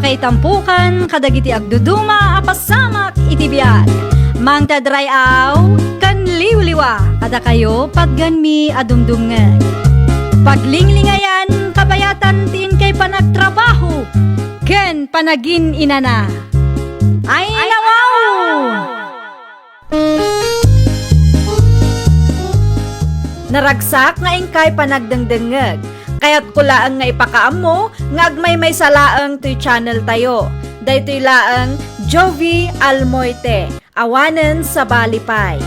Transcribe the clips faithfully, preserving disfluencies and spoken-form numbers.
Itampukan kadagiti agduduma a pasamak iti biag. Mangted ray-aw ken liwliwa kadakayo patgenmi a dumdumngeg. Paglinglingayan, kabayatan ti inkay panagtrabaho ken panagin-inana. Ay, nawaw! Naragsak nga inkay panagdengdengngeg. Kayatko laeng nga ipakaammo nga agmaymaysa laeng toy channel tayo. Daytoy laeng Jovi Almoite, awanen sabali pay.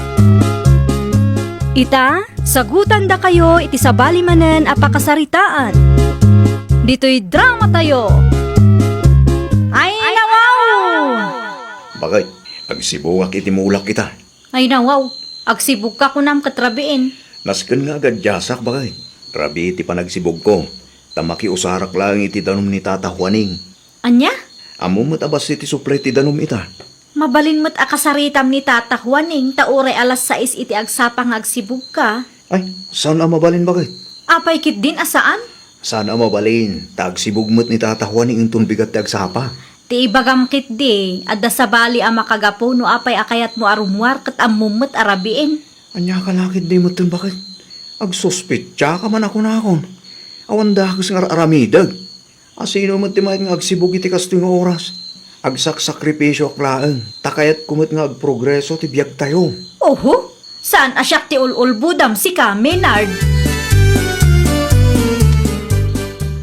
Ita, sagutandakayo iti sabali manen a pakasaritaan. Ditoy drama tayo. Ay, nawaw! Bakit? Agsibugak iti mulak ita. Ay nawaw, agsibugka kunam ket rabiin. Nasken nga agadiasak, baket. Rabii ti panagsibugko, ta makiusarak laeng iti danum ni Tata Juaning. Ania? Ammom met a bassit ti supply ti danum ita. Mabalin met a kasaritam ni Tata Juaning ta uray alas sais iti agsapa nga agsibugka. Ay, saan a mabalin, baket? Apay ketdin a saan? Saan a mabalin, ta agsibug met ni Tata Juaning inton bigat ti agsapa. Ti ibagam ketdi, adda sabali a makagapu no apay a kayatmo a rummuar ket ammom met a rabiin. Ania ka la ketdi metten, baket? Agsuspetsa ka man a kunakon. Awan dakes nga ar-aramidek. A sino met ti maet nga agsibug iti kastoy nga oras? Agsaksakripisioak laeng, ta kayatko met nga agprogreso ti biagtayo. Oho, saan a siak ti ul-ulbodam sika, Menard.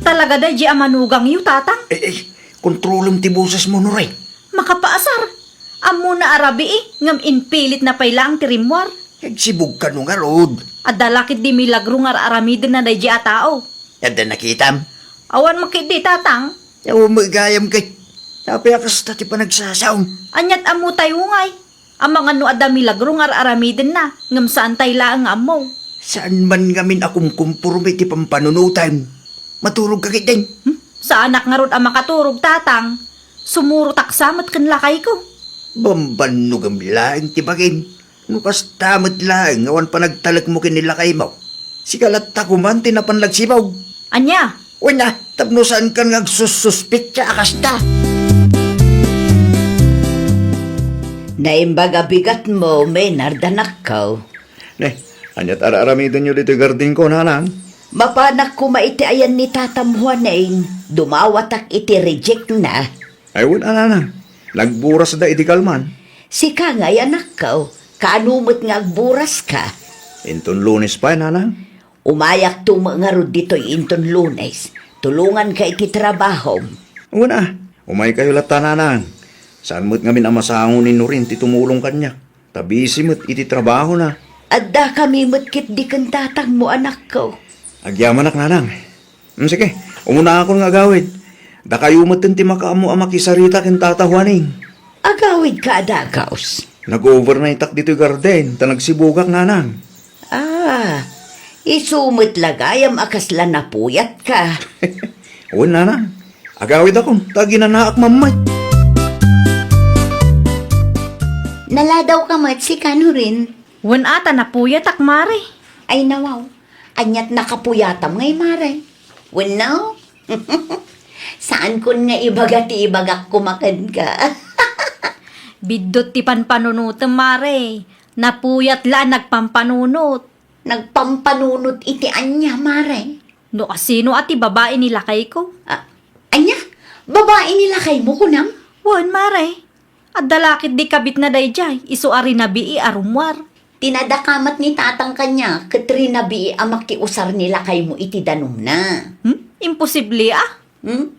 Talaga daydi a manugangyo, Tatang? Eh, eh, kontrolem ti bosesmo, Noray. Makapaasar. Ammona a rabii, ngem inpilitna pay laeng ti rimmuar. Agsibug kano ngarud. Adda la ketdi milagro nga ar-aramidenna daydi a tao. Adda nakitam? Awan met ketdi, Tatang. Awan met gayam ket. Apay a kasta ti panagsasaom? Aniat ammo tayo ngay? Amangan no adda milagro nga ar-aramidenna, ngem saan tay laeng nga ammo. Saan man ngamin a kumkumporme ti pampanunotem? Maturog ka ketdin? Hmm? Saanak ngarud a makaturog, Tatang. Sumurotak sa met ken lakayko. Bambannogem laeng ti bagim. No kasta met laeng nga awan panagtalekmo ken ni lakaymo, sika latta koman ti napan nagsibug. Ania? Wen a, tapno saankan nga agsussuspetsa a kasta. Naimbag a bigatmo, Menard, anakko. Ne, aniat ar-aramidenyo ditoy gardingko, nanang? Mapanak koma iti ayan ni Tatam Juaning, dumawatak iti reject na. Ay, wen a, nanang. Nagburasda idi kalman. Sika ngay, anakko, kaano met nga agburaska? Inton Lunes pay, nanang. Umayakto met ngarud ditoy inton Lunes. Tulonganka iti trabahom. Wen a, umaykayo latta, nanang. Saan met ngamin a masango ni Norin ti tumulong kaniak, ta busy met iti trabahona. Addakami met ketdi ken tatangmo, anakko. Agyamanak, nanang. Mm, sige, umunaakon nga agawid. Dakayo metten ti makaammo a makisarita ken Tata Juaning. Agawidka a dagus. Nag-overnightak ditoy garden, ta nagsibugak, nanang. Ah, isu met la gayam a kasla napuyatka. Wen, nanang. Agawidakon, ta aginanaak mammet. Naladawka met, sika, Norin? Wen a, ta napuyatak, mare. Ay, nawaw. Aniat nakapuyatam ngay, mare? Wenno? Saankon nga ibaga ti ibagak koma kenka. Biddut ti panpanunotem, mare. Napuyat la a nagpampanunot. Nagpampanunot iti ania, mare? No asino a ti babai ni lakayko? Ah, ania? Babai ni lakaymo, kunam? Wen, mare. Adda la ketdi kabitna daydiay, isu a rinabii a rummuar. Tinadakamat ni tatang kaniak ket rinabii a makiusar ni lakaymo iti danumna. Hmm? Imposible, ah. Hmm?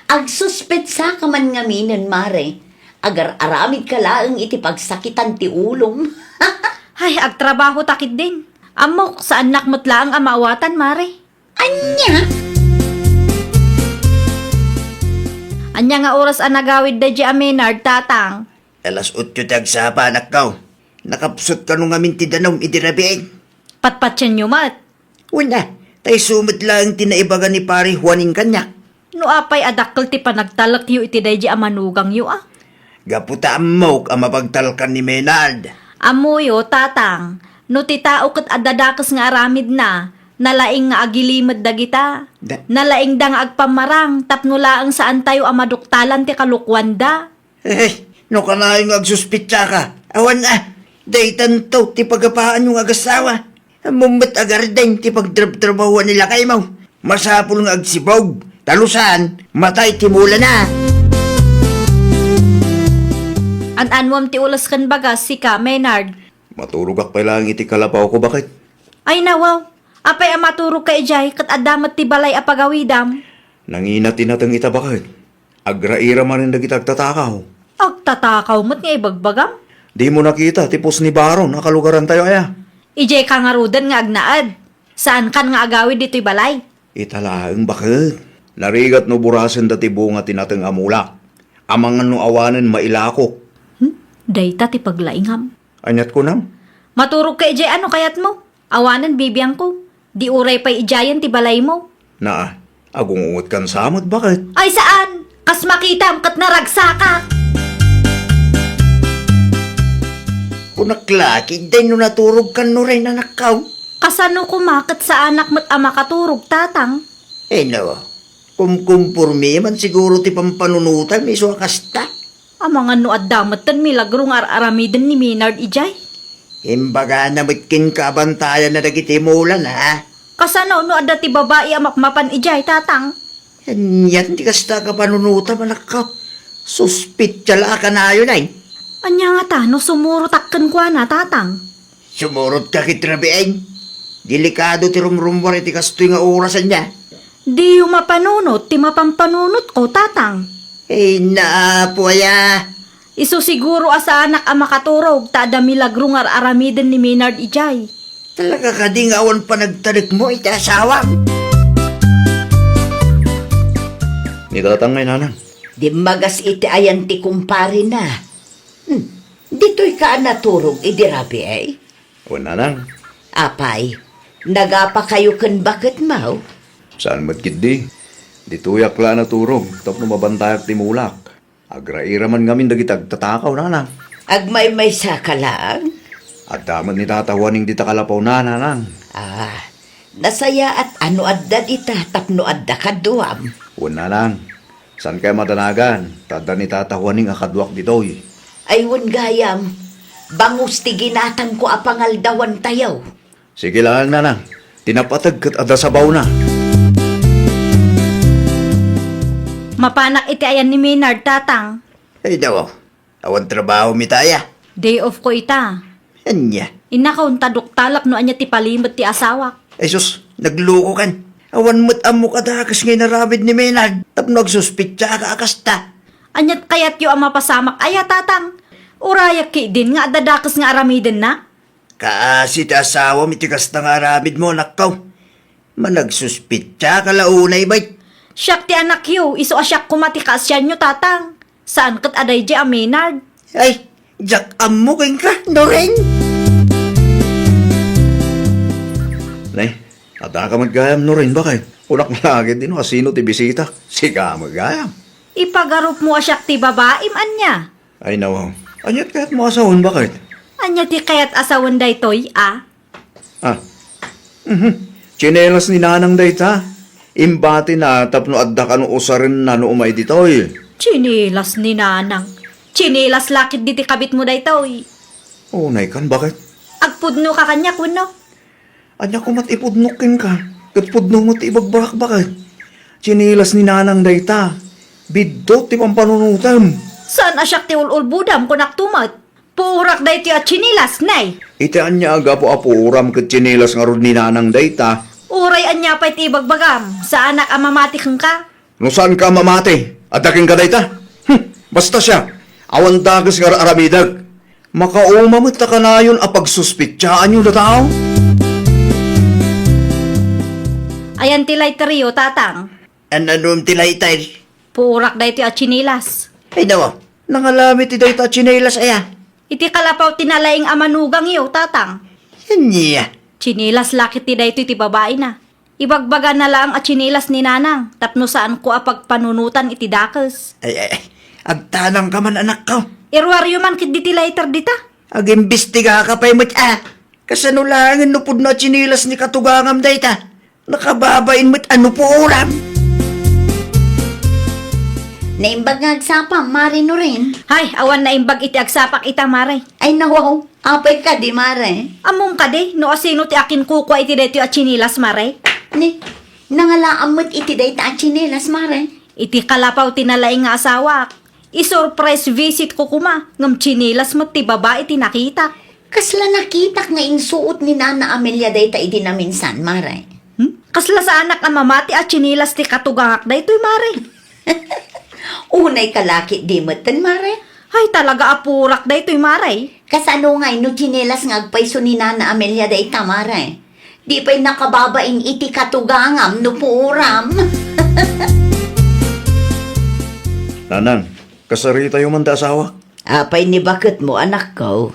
Agsuspetsaka man ngaminen, mare. Agar-aramidka laeng iti pagsakitan ti ulom. Ay, agtrabaho ta ketdin. Ammok, saannak met laeng a maawatan, mare. Ania? Ania nga oras a nagawid daydiay a Menard, tatang? Alas otso ti agsapa, anakko. Nakapsut kano ngamin ti danum idi rabii? Patpatienyo met. Wen a, ta isu met laeng ti naibaga ni Pari Juaning kaniak. No apay a dakkel ti panagtalekyo iti daydiay a manugangyo, a? Gapu ta ammok a mapagtalkan ni Menard. Ammoyo, tatang, no ti tao ket adda dakes nga aramidna, Nalaing nga agilimed dagita. Da- Nalaingda nga agpammarang tapno laeng saantayo a maduktalan ti kalokuanda. Eh, no kanayon nga agsuspitsaka, awan a, daytanto ti pagapaanyo nga agasawa. Ammom met a gardeng ti pagtrabtrabahuan ni lakaymo. Masapul nga agsibog, ta no saan, matay ti mulana. An-anwam ti ules ken bagas, sika, Maynard. Maturogak pay laeng iti kalapawko, baket. Ay, nawaw. Apay a maturogka idiay, ket adda met ti balay a pagawidam? Nanginatinateng ita, baket. Agraira manen dagiti agtatakaw. Agtatakaw met nga ibagbagam? Dimo nakita ti pusni baron a kalugarantayo aya? Idiayka ngaruden nga agnaed. Saankan nga agawid ditoy balay. Ita laeng, baket. Narigat no burasenda ti bunga ti nateng a mulak. Amangan no awanen mailakok. Hmm? Dayta ti paglaingam. Aniat kunam? Maturogka idiay a no kayatmo. Awanen bibiangko. Di uray pay idiayen ti balaymo. Naa, agungungetkan sa met, baket. Ay, saan! Kas makitam ket naragsakak! Kunak la, ketdi no naturogkan no ren, anakko. Kasano koma ket saanak met a makaturog, tatang? Eh, no. Kumkumpormi man siguro ti pampanunotam isu a kasta. Amangan no adda metten milagro nga ar-aramiden ni Maynard idiay. Imbagana met kenka a bantayanna dagiti mulana, ha? Kasano no adda ti babai a mapmapan idiay, tatang? Anian ti kasta a kapanunotam, anakko? Suspitsa la a kanayon, ay. Ania ngata no sumurotak kenkuana, tatang? Sumurotka ket rabiin. Delikado ti rumrummuar iti kastoy nga oras, ania? Diyo mapanunot ti mapampanunotko, tatang. Ay, naapo aya. Isu siguro a saanak a makaturog ta adda milagro nga ar-aramiden ni Maynard idiay. Talaga kadi nga awan panagtalekmo iti asawam? Ni tatang ngay, nanang. Dimmagas iti ayan ti kumparena. Hmm, ditoyka a naturog idi rabii? Wen, nanang. Apay, nagapakayo ken baketmo? Saan met ketdi. Ditoyak la a naturog tapno mabantayak ti mulak. Agraira man ngamin dagiti agtatakaw, nanang. Agmaymaysaka laeng? Adda met ni Tata Juaning dita kalapawna, nanang. Ah, nasayaat a no adda dita tapno adda kaduam. Wen, nanang. Saan kay madanagan, ta adda ni Tata Juaning a kaduak ditoy. Ay, wen gayam, bangus ti ginatangko a pangaldawantayo. Sige laeng, nanang, ti napateg ket adda sabawna. Mapanak iti ayan ni Maynard, tatang. Ay, daw. Awan trabaho mi ta aya? Day off ko ita. Ania? Innakon ta duktalak no ania ti palimed ti asawak. Ay sus, naglukokan. Awan met ammok a dakes nga inaramid ni Maynard tapno agsuspitsaka a kasta. Aniat kayatyo a mapasamak aya, tatang? Urayak ketdin nga adda dakes nga aramidenna? Kaasi ti asawam iti kasta nga aramidmo, anakko. Managsuspitsaka la unay, bay. Siak ti anakyo, isu a siak koma ti kaasianyo, tatang. Saan ket a daydiay a Maynard? Ay, diak ammo kenka, Noreng. Nay, addaka met gayam, Noreng, baket? Kunak la ketdi no asino ti bisita. Sika met gayam. Ipagarupmo a siak ti babaim, ania? Ay, nawaw. Aniat kayatmo a sawen, baket? Ania ti kayat a sawen daytoy, a? Ah. Mhm. Tsinelas ni Nanang dayta. Imbatina tapno adda kano usarenna no umay ditoy. Tsinelas ni Nanang. Tsinelas la ketdi ti kabitmo daytoy. Unay kan, baket? Agpudnoka kaniak wenno? Ania koma ti ipudnok kenka? Ket pudno met ti ibagbagak, baket. Tsinelas ni Nanang dayta. Biddut ti pampanunotem. Saan a siak ti ul-ulbodam, kunakto met. Puorak daytoy a tsinelas, nay. Iti ania a gapu a puoram ket tsinelas ngarud ni Nanang dayta? Uray ania pay ti ibagbagam, saanak a mamati kenka. No saanka a mamati, adda kenka dayta? Hm, basta siak, awan dakes nga ar-aramidek. Makauma met ta kanayon a pagsuspitsaanyo dataw. Ayan ti lighteryo, tatang. An-anom ti lighter? Puorak daytoy a tsinelas. Ay, dawa, nangalami ti dayta a tsinelas, aya? Iti kalapaw ti nalaing a manugangyo, tatang. Ania? Tsinelas la ketdi daytoy ti babaina. Ibagbagana laeng a tsinelas ni Nanang tapno saanko a pagpanunotan iti dakes. Ay, ay, ay. Agtanangka man, anakko. Iruaryo man ketdi ti lighter dita. Agimbistigaka pay met, a. Kasano laengen no pudno a tsinelas ni katugangam dayta? Nakababain met a nupuoram. Naimbag nga agsapam, Mare Norin. Hay, awan naimbag iti agsapak ita, Mare. Ay, nawaw. Apay kadi, Mare? Ammom kadi, no asino ti akinkukua iti daytoy a tsinelas, Mare? Ni, nangalaam met iti dayta a tsinelas, Mare. Iti kalapaw ti nalaing nga asawak. I-surprise visit ko koma, ngem tsinelas met ti babai ti nakitak. Kasla nakitak nga insuot ni Nana Amelia dayta idi naminsan, Mare? Hmm? Kasla saanak a mamati a tsinelas ti katugangak daytoy, Mare. Unay ka la ketdi metten, Mare? Ay, talaga a purak daytoy, Mare. Kasano ngay no tsinelas nga agpayso ni Nana Amelia dayta, Mare? Di pay nakababain iti katugangam no puoram. Nanang, kasaritayo man ti asawak. Apay ni baketmo, anakko?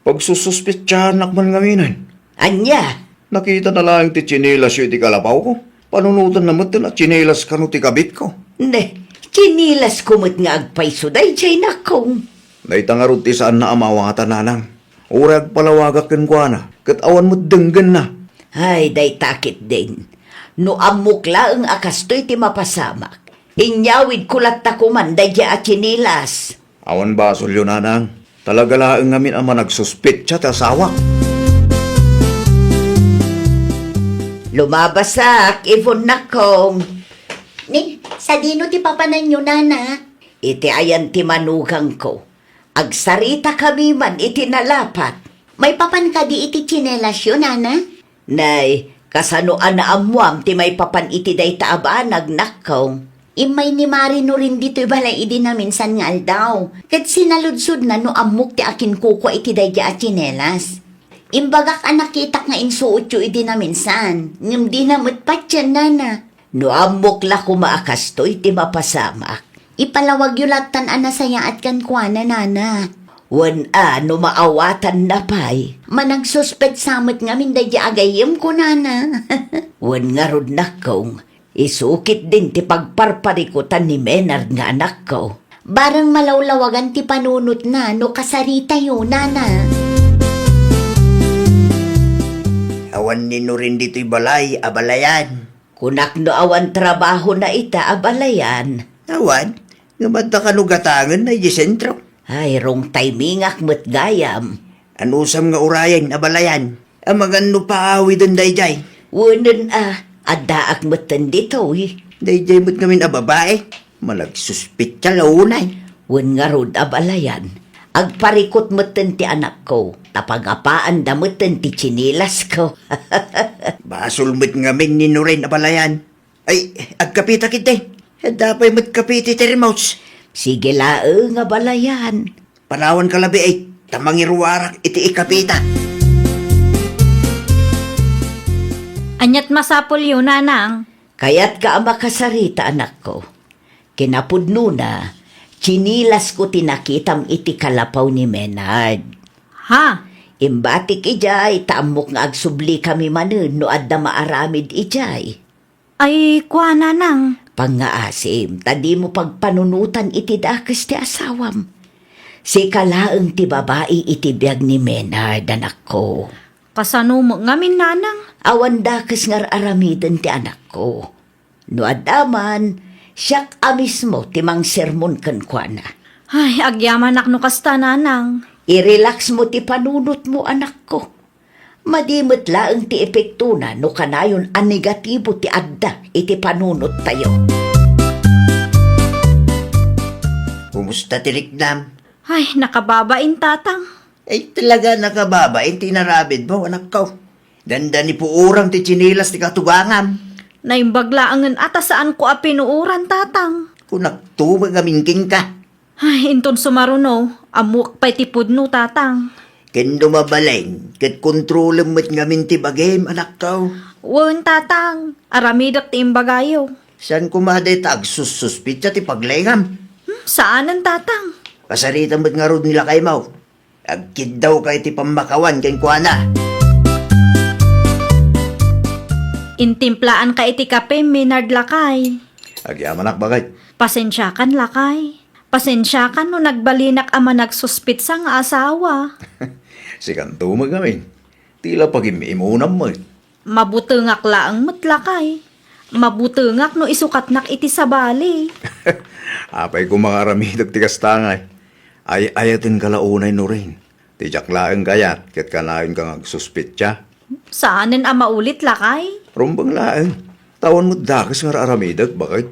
Pagsususpetsahanak man ngaminen. Ania? Nakitana laeng ti tsinelasyo iti kalapawko. Panunotanna metten a tsinelas kano ti kabitko. Ne, tsinelas ko met nga agpayso daydiay, nakko. Dayta ngarud ti saanna a maawatan, nanang. Uray agpalawagak kenkuana, ket awan met denggenna. Ay, dayta ketdin. No ammok laeng a kastoy ti mapasamak, inyawidko latta koman daydiay a tsinelas. Awan basolyo, nanang. Talaga laeng ngamin a managsuspetsa ti asawak. Lumabasak, Ivonne, nakkong. Ni, sadino ti papananyo, nana? Iti ayan ti manugangko. Agsaritakami man iti nalapat. Maipapan kadi iti tsinelasyo, nana? Nay, kasano a naammuam ti maipapan iti dayta a banag, nakkong? Immay ni Mare Norin ditoy balay idi naminsan nga aldaw, ket sinaludsodna no ammok ti akinkukua iti daydiay a tsinelas. Imbagak a nakitak nga insuotyo idi naminsan, ngem dina met patien, nana. No ammok la koma a kastoy ti mapasamak, ipalawagyo lattan a nasayaat kenkuana, nana. Wen a, no maawatanna pay. Managsuspetsa met ngamin daydiay a gayyemko, nana. Wen ngarud, nakkong, isu ketdin ti pagparparikutan ni Menard nga anakko. Bareng malawlawagan ti panunotna no kasaritayo, nana. Awan ni Norin ditoy balay, abalayan. Kunak no awan trabahona ita, abalayan. Awan, ngem adda kano gatangenna idiay sentro. Ay, rong timingak met gayam. Anusam nga urayen, abalayan? Amangan no paawiden daydiay. Wenen a, addaak metten ditoy. Daydiay met ngamin a babai. Managsuspetsa la unay. Wen ngarud, abalayan. Agparikut metten ti anakko, ta pangapaanda metten ti tsinelas ko. Basol met ngamin ni Norin, abalayan. Ay, agkapita ketdi. Adda pay met kape iti termos. Sige laeng, abalayan. Panawan ka labi ay, ta mangiruarak iti ikapita. Aniat masapulyo, nanang? Kayatka a makasarita, anakko. Kinapudnona, tsinelas ko ti nakitam iti kalapaw ni Menard. Ha? Imbatik idiay, ta ammok nga agsubli kami manen no adda maaramid idiay. Ay, kua, nanang. Pangngaasim, ta dimo pagpanunotan iti dakes ti asawam. Sika laeng ti babai iti biag ni Menard, anakko. Kasano met ngamin, nanang? Awan dakes nga ar-aramiden ti anakko. No adda man, siak a mismo ti mangsermon kenkuana. Ay, agyamanak no kasta, nanang. I-relax mo ti panunotmo, anakko. Madi met laeng ti epektona no kanayon a negatibo ti adda iti panunottayo. Kumusta ti riknam? Ay, nakababain, tatang. Ay, talaga nakababain ti inaramidmo, anakko. Dandani puoram ti tsinelas ti katugangam. Naimbag laengen a ta saanko a pinuoran, tatang. Kunakto met ngamin kenka. Ay, inton sumaruno, ammoak pay ti pudno, tatang. Ken no mabalin, ket kontrolem met ngamin ti bagim, anakko. Wen, tatang, aramidek ti imbagayo. Saan koma dayta agsussuspetsa ti paglaingam? Hmm, saanen, tatang. Kasarita met ngarud ni lakaymo. Agkiddawka iti pammakawan kenkuana. Intimplaanka iti kape, Menard, lakay. Agyamanak, baket. Pasensiakan, lakay. Pasensiakan no nagbalinak a managsuspetsa nga asawa. Sikanto met ngamin. Ti la pagim-imunam met. Mabutengak laeng met, lakay. Mabutengak no isukatnak iti sabali. Apay koma nga aramidek ti kasta ngay? Ay-ayatenka la unay, Nuring. Ti diak laeng kayat ket kanayon ka nga agsuspetsa. Saanen a maulit, lakay. Rumbeng laeng. Ta awan met dakes nga ar-aramidek, baket.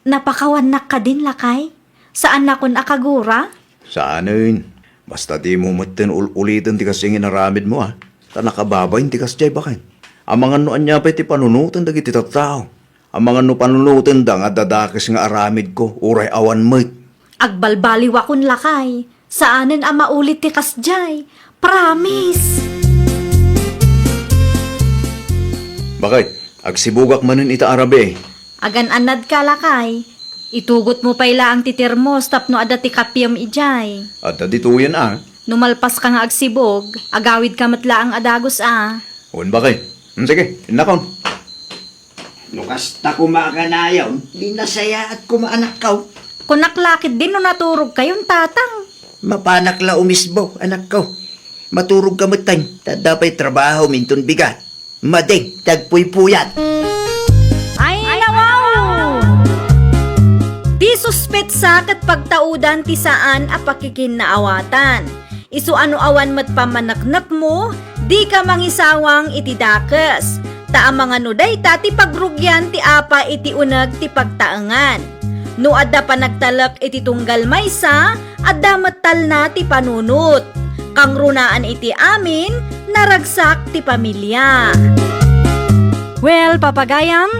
Napakawannak kadin, lakay? Saannakon a kagura? Saanen. Basta dimo metten ul-uliten ti kasdi nga inaramidmo, a. Ta nakababain ti kasdiay, baket. Amangan no ania pay ti panunoten dagiti tattao. Amangan no panunotenda nga adda dakes nga aramidko, uray awan met. Agbalbaliwakon, lakay. Saanen a maulit ti kasdiay. Promise! Baket, agsibugak manen ita a rabii. Agan-annadka, lakay. Itugotmo pay laeng ti termos tapno adda ti kapiem idiay. Adda ditoyen, a. No malpaska nga agsibug, agawidka met laeng a dagus, a. Wen, baket. Hmm, sige, innakon. No kasta koma a kanayon, di nasayaat koma, anakko. Kunak la ketdi no naturogkayon, tatang. Mapanak la umisbo, anakko. Maturogka metten, ta adda pay trabahom inton bigat. Madeng, ti agpuypuyat. Ay, nawaw! Ti suspetsa ket pagtaudan ti saan a pakikinnaawatan. Isu a no awan met pammaneknekmo, dika mangisawang iti dakes. Ta amangan no dayta ti pagrugian ti apa iti uneg ti pagtaengan. No adda panagtalek iti tunggal maysa, adda met talna ti panunot. Kangrunaan iti amin, naragsak ti pamilia. Well, papagayam,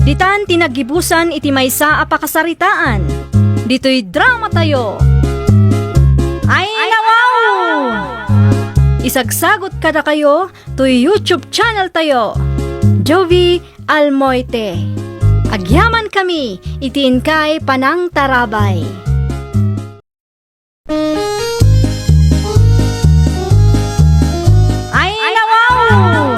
ditan ti naggibusan iti maysa a pakasaritaan. Ditoy dramatayo. Ay, nawaw! Isagsagot kadakayo toy YouTube channel tayo, Jovi Almoite. Agyamankami iti inkay panangtarabay. Ay, nawaw!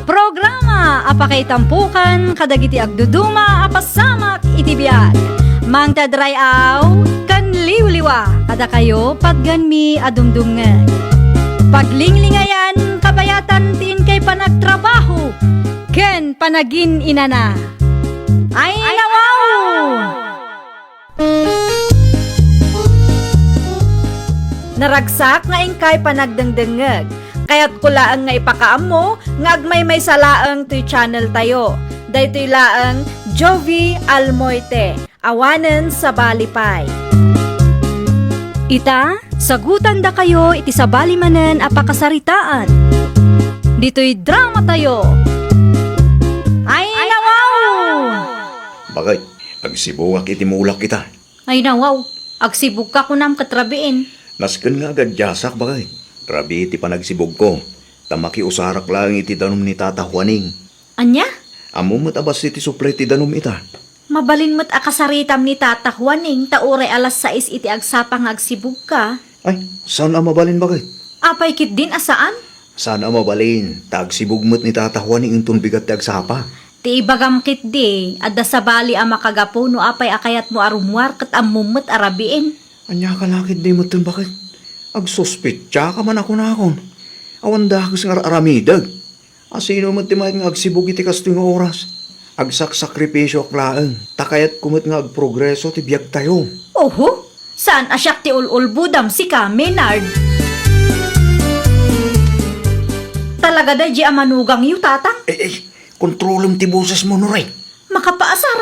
Programa a pakaitampukan kadagiti agduduma a pasamak iti biag. Mangted ray-aw ken liwliwa kadakayo patgenmi a dumdumngeg. Paglinglingayan, kabayatan ti inkay panagtrabaho ken panagin-inana. Ay, nawaw! Naragsak nga inkay panagdengdengngeg. Kayatko laeng nga ipakaammo nga agmaymaysa laeng toy channel tayo. Daytoy laeng Jovi Almoite. Awanen sabali pay. Ita, sagutandakayo iti sabali manen a pakasaritaan. Ditoy dramatayo. Ay, nawaw! Baket, agsibugak iti mulak ita. Ay, nawaw, agsibugka kunam ket rabiin. Nasken nga agadiasak, baket. Rabii ti panagsibugko, ta makiusarak laeng iti danum ni Tata Juaning. Ania? Ammom met a bassit ti supply ti danum ita. Mabalin met a kasaritam ni Tata Juaning ta uray alas sais iti agsapa nga agsibugka. Ay, saan a mabalin, baket? Apay ketdin a saan? Saan a mabalin, ta agsibug met ni Tata Juaning inton bigat ti agsapa. Ti ibagam ketdi, adda sabali a makagapu no apay a kayatmo a rummuar ket ammom met a rabiin. Ania ka la ketdi metten, baket? Agsuspetsa ka man a kunakon. Awan dakes nga ar-aramidek. A sino met ti maet nga agsibug iti kastoy nga oras? Agsaksakripisioak laeng, ta kayatko met nga agprogreso ti biagtayo. Oho, saan a siak ti ul-ulbodam, sika, Menard. Talaga daydi a manugangyo, Tatang? Eh, eh, kontrolem ti bosesmo, Nuring. Makapaasar.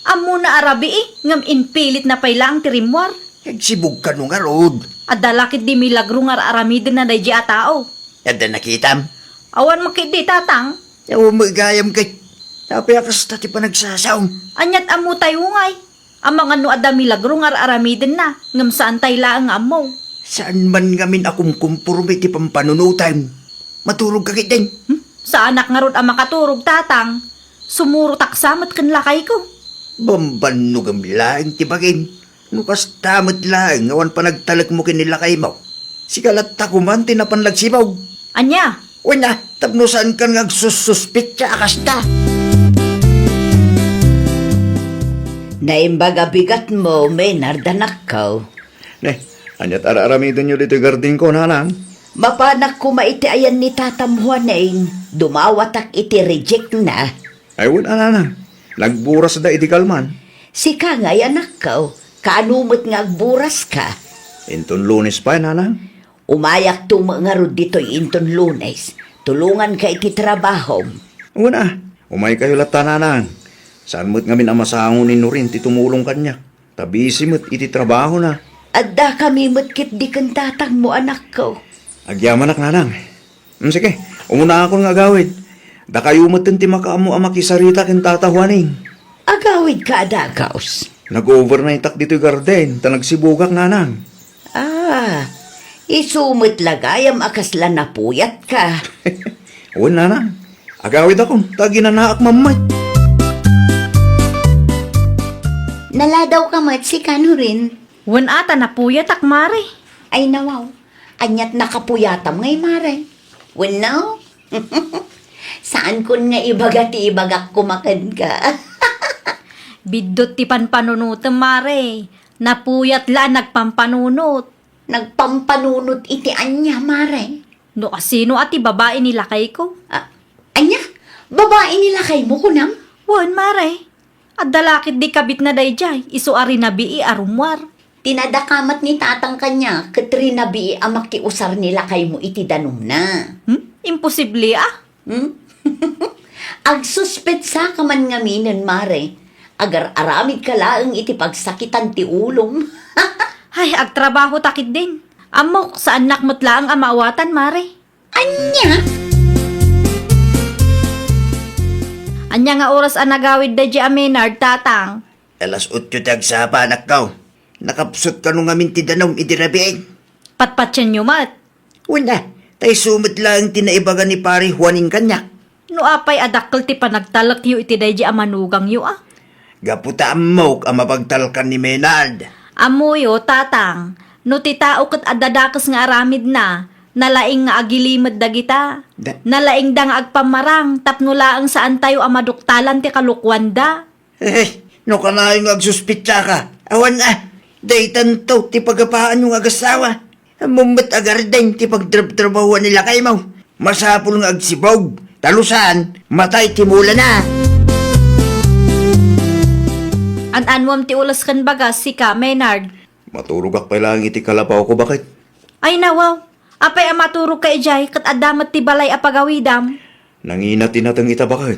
Ammona a rabii, ngem impilitna pay laeng ti rimmuar. Agsibug kano ngarud? Adda la ketdi milagro nga ar-aramidenna daydi a tao. Adda nakitam? Awan met ketdi, Tatang. Awan met gayam ket. Apay a kasta ti panagsasaom? Aniat ammo tayo ngay? Amangan no adda milagro nga ar-aramidenna, ngem saan tay laeng nga ammo. Saan man ngamin a kumkumporme ti pampanunotem? Maturog ka ketdin? Hmm? Saanak ngarud a makaturog, Tatang. Sumurotak sa met ken lakayko. Bambannogem laeng ti bagim. No kasta met laeng nga awan panagtalekmo ken ni lakaymo, sika latta koman ti napan nagsibug. Ania? Wen a, tapno saankan nga agsussuspetsa a kasta. Naimbag a bigatmo, Menard, anakko. Ne, aniat ar-aramidenyo ditoy gardingko, nanang? Mapanak koma iti ayan ni Tatam Juaning, dumawatak iti reject na. Ay, wen a, nanang. Nagburasda idi kalman. Sika ngay, anakko, kaano met nga agburas ka? Inton Lunes pay, nanang. Umayak to met ngarud ditoy inton Lunes. Tulonganka iti trabahom. Wen a, umaykayo latta, nanang. Saan met ngamin a masango ni Norin ti tumulong kaniak. Ta busy met iti trabahona. Addakami met ketdi ken tatangmo, anakko. Agyamanak, nanang. Mm, sige, umunakon nga agawid. Dakayo metten ti makaammo a makisarita ken Tata Juaning. Agawidka a dagus. Nag-overnightak ditoy garden, ta nagsibugak, nanang. Ah, isu met la gayam a kasla napuyatka. Wen, nanang. Agawidakon, ta aginanaak mammet. Naladawka met, sika, Norin. Wen a, ta napuyatak, mare. Ay, nawaw. Aniat nakapuyatam ngay, mare? Wenno? Saankon nga ibaga ti ibagak koma kenka. Biddut ti panpanunotem, mare. Napuyat la a nagpampanunot. Nagpampanunot iti ania, mare? No asino a ti babai ni lakayko. Ah, ania? Babai ni lakaymo, kunam? Wen, mare. Adda la ketdi kabitna daydiay, isu a rinabii a rummuar. Tinadakamat ni tatang kaniak ket rinabii a makiusar ni lakaymo iti danumna. Hmm? Imposible, ah. Hmm? Agsuspetsaka man ngaminen, mare. Agar-aramidka laeng iti pagsakitan ti ulom. Ay, agtrabaho ta ketdin. Ammok, saannak met laeng a maawatan, mare. Ania? Ania nga oras a nagawid daydiay a Menard, tatang? Alas otso ti agsapa, anakko. Nakapsut kano ngamin ti danum idi rabii? Patpatienyo met. Wen a, ta isu met laeng ti naibaga ni Pari Juaning kaniak. No apay a dakkel ti panagtalekyo iti daydiay a manugangyo, a? Gapu ta ammok a mapagtalkan ni Menard. Ammoyo, tatang, no ti tao ket adda dakes nga aramidna, nalaing nga agilimed dagita. Da- Nalaingda nga agpammarang tapno laeng saantayo a maduktalan ti kalokuanda. Eh, no kanayon nga agsuspitsaka, awan a, daytanto ti pagapaanyo nga agassawa. Ammom met a garden ti pagtrabtrabahuan ni lakaymo. Masapul nga agsibug, ta no saan, matay ti mulana. An-annuam ti ules ken bagas, sika, Menard. Maturogak pay laeng iti kalapawko, baket. Ay, nawaw. Apay a maturogka idiay, ket adda met ti balay a pagawidam? Nangina ti nateng ita, baket.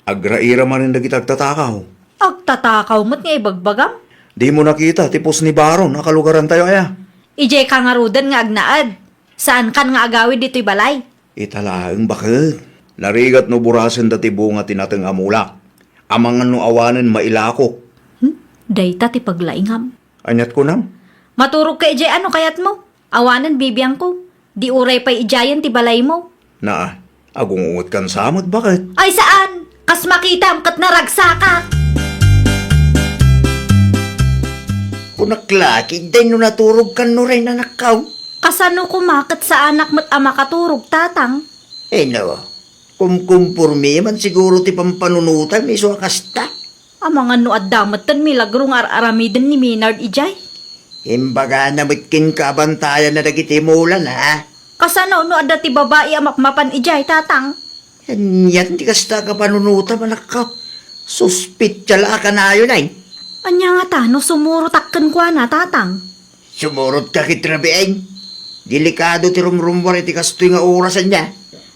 Agraira manen dagiti agtatakaw. Agtatakaw met nga ibagbagam? Dimo nakita ti pos ni Baron a kalugarantayo aya? Idiayka ngaruden nga agnaed. Saankan nga agawid ditoy balay? Ita laeng, baket. Narigat no burasenda ti bunga ti nateng a mulak. Amangan no awanen mailakok. Hmm? Dayta ti paglaingam. Aniat kunam? Maturogka idiay a no kayatmo. Awanen bibiangko. Di uray pay idiayen ti balaymo. Naa, agungungot kan sa met, baket? Ay, saan! Kas makitam ket naragsakak! Kunak la, kidday no naturog kan no ren, anakkaw. Kasano koma ket saanak met a makaturog, tatang? Eh, no. Kumkumpormi man siguro ti pampanunotam, isu a kasta. Amangan no adda metten milagro nga ar-aramiden ni Menard idiay. Imbagana met kenka a bantayanna dagiti mulana, a? Kasano no adda ti babai a mapmapan idiay, tatang? Anian ti kasta a kapanunotam, anakko? Suspitsa la a kanayon, ay. Ania ngata no sumurotak kenkuana, tatang? Sumurotka ket rabiin. Delikado ti rumrummuar iti kastoy nga oras, ania?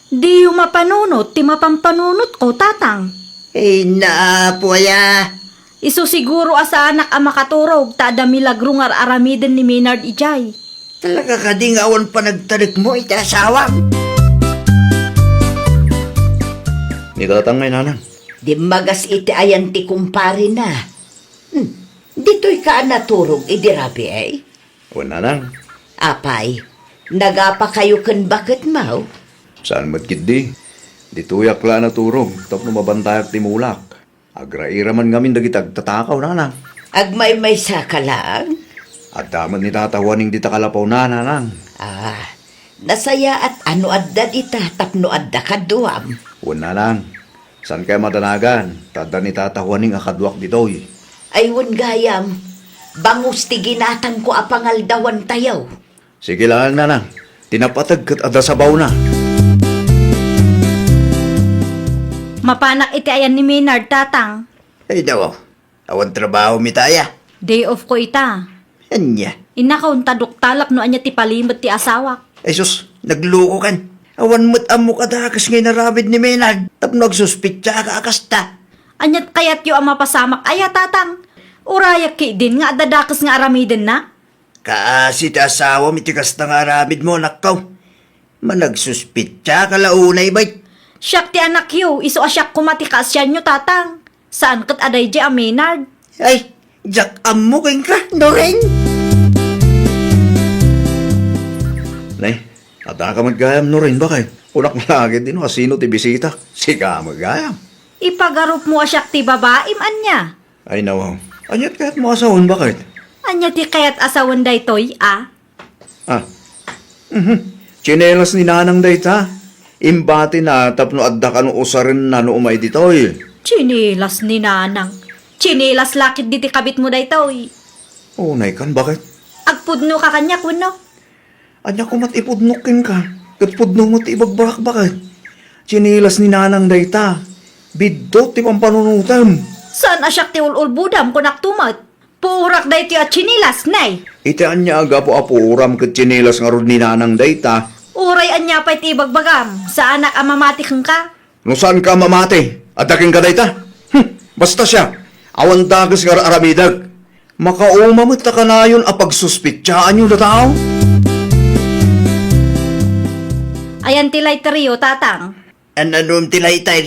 Diyo mapanunot ti mapampanunotko, tatang. Ay, naapo aya. Isu siguro a saanak a makaturog ta adda milagro nga ar-aramiden ni Menard idiay. Talaga kadi nga awan panagtalekmo iti asawam? Ni tatang ngay, nanang. Dimmagas iti ayan ti kumparena. Hmm, ditoyka a naturog idi rabii? Wen, nanang. Apay, nagapakayo ken baketmo? Saan met ketdi. Ditoyak la a naturog tapno mabantayak ti mulak. Agraira man ngamin dagiti agtatakaw, nanang. Agmaymaysaka laeng? Adda met ni Tata Juaning dita kalapawna, nanang. Ah, nasayaat a no adda dita tapno adda kaduam. Wen, nanang. Saan kay madanagan, ta adda ni Tata Juaning a kaduak ditoy. Ay, wen gayam, bangus ti ginatangko a pangaldawantayo. Sige laeng, nanang. Ti napateg ket adda sabawna. Mapanak iti ayan ni Maynard, Tatang. Ay, daw. Awan trabaho mi taya. Day off ko ita. Ania? Innakon ta duktalak no ania ti palimed ti asawak. Ay sus, naglukokan. Awan met ammok a dakes nga inaramid ni Maynard tapno agsuspetsa ka a kasta. Aniat kayatyo a mapasamak aya, Tatang? Urayak ketdin nga adda dakes nga aramidenna? Kaasi ti asawam iti kasta nga aramidmo, anakko. Managsuspetsa ka la unay, bay. Siak ti anakyo, isu a siak koma ti kaasianyo, Tatang. Saan ket a daydiay a Maynard. Ay, diak ammo kenka, Nuring. Nay, adda ka met gayam, Nuring, bakay? Kunak la ketdi no asino ti bisita. Sika met gayam. Ipagarupmo a siak ti babaim, ania? Ay, nawaw. Aniat kayatmo a sawen, bakay? Ania ti kayat a sawen daytoy, a? Ah. Mhm. Tsinelas ni Nanang dayta. Imbatina tapno adda kano usarenna no umay ditoy. Tsinelas ni Nanang. Tsinelas la ketdi ti kabitmo daytoy. Unay kan, bakit? Agpudno ka kaniak wenno? Ania koma ti ipudnok kenka, ket pudno met ti ibagbagak, bakit? Tsinelas ni Nanang dayta. Biddut ti pampanunotem. Saan a siak ti ul-ulbodam, kunak to met. Puorak daytoy a tsinelas, nay. Iti ania a gapu a puoram ket tsinelas ngarud ni Nanang dayta? Uray ania pay ti ibagbagam, saanak a mamati kenka. No saanka a mamati, adda kenka dayta? Hm, basta siak, awan dakes nga ar-aramidek. Makauma met ta kanayon a pagsuspetsaanyo dataw. Ayan ti lighteryo, Tatang. An-anom ti lighter?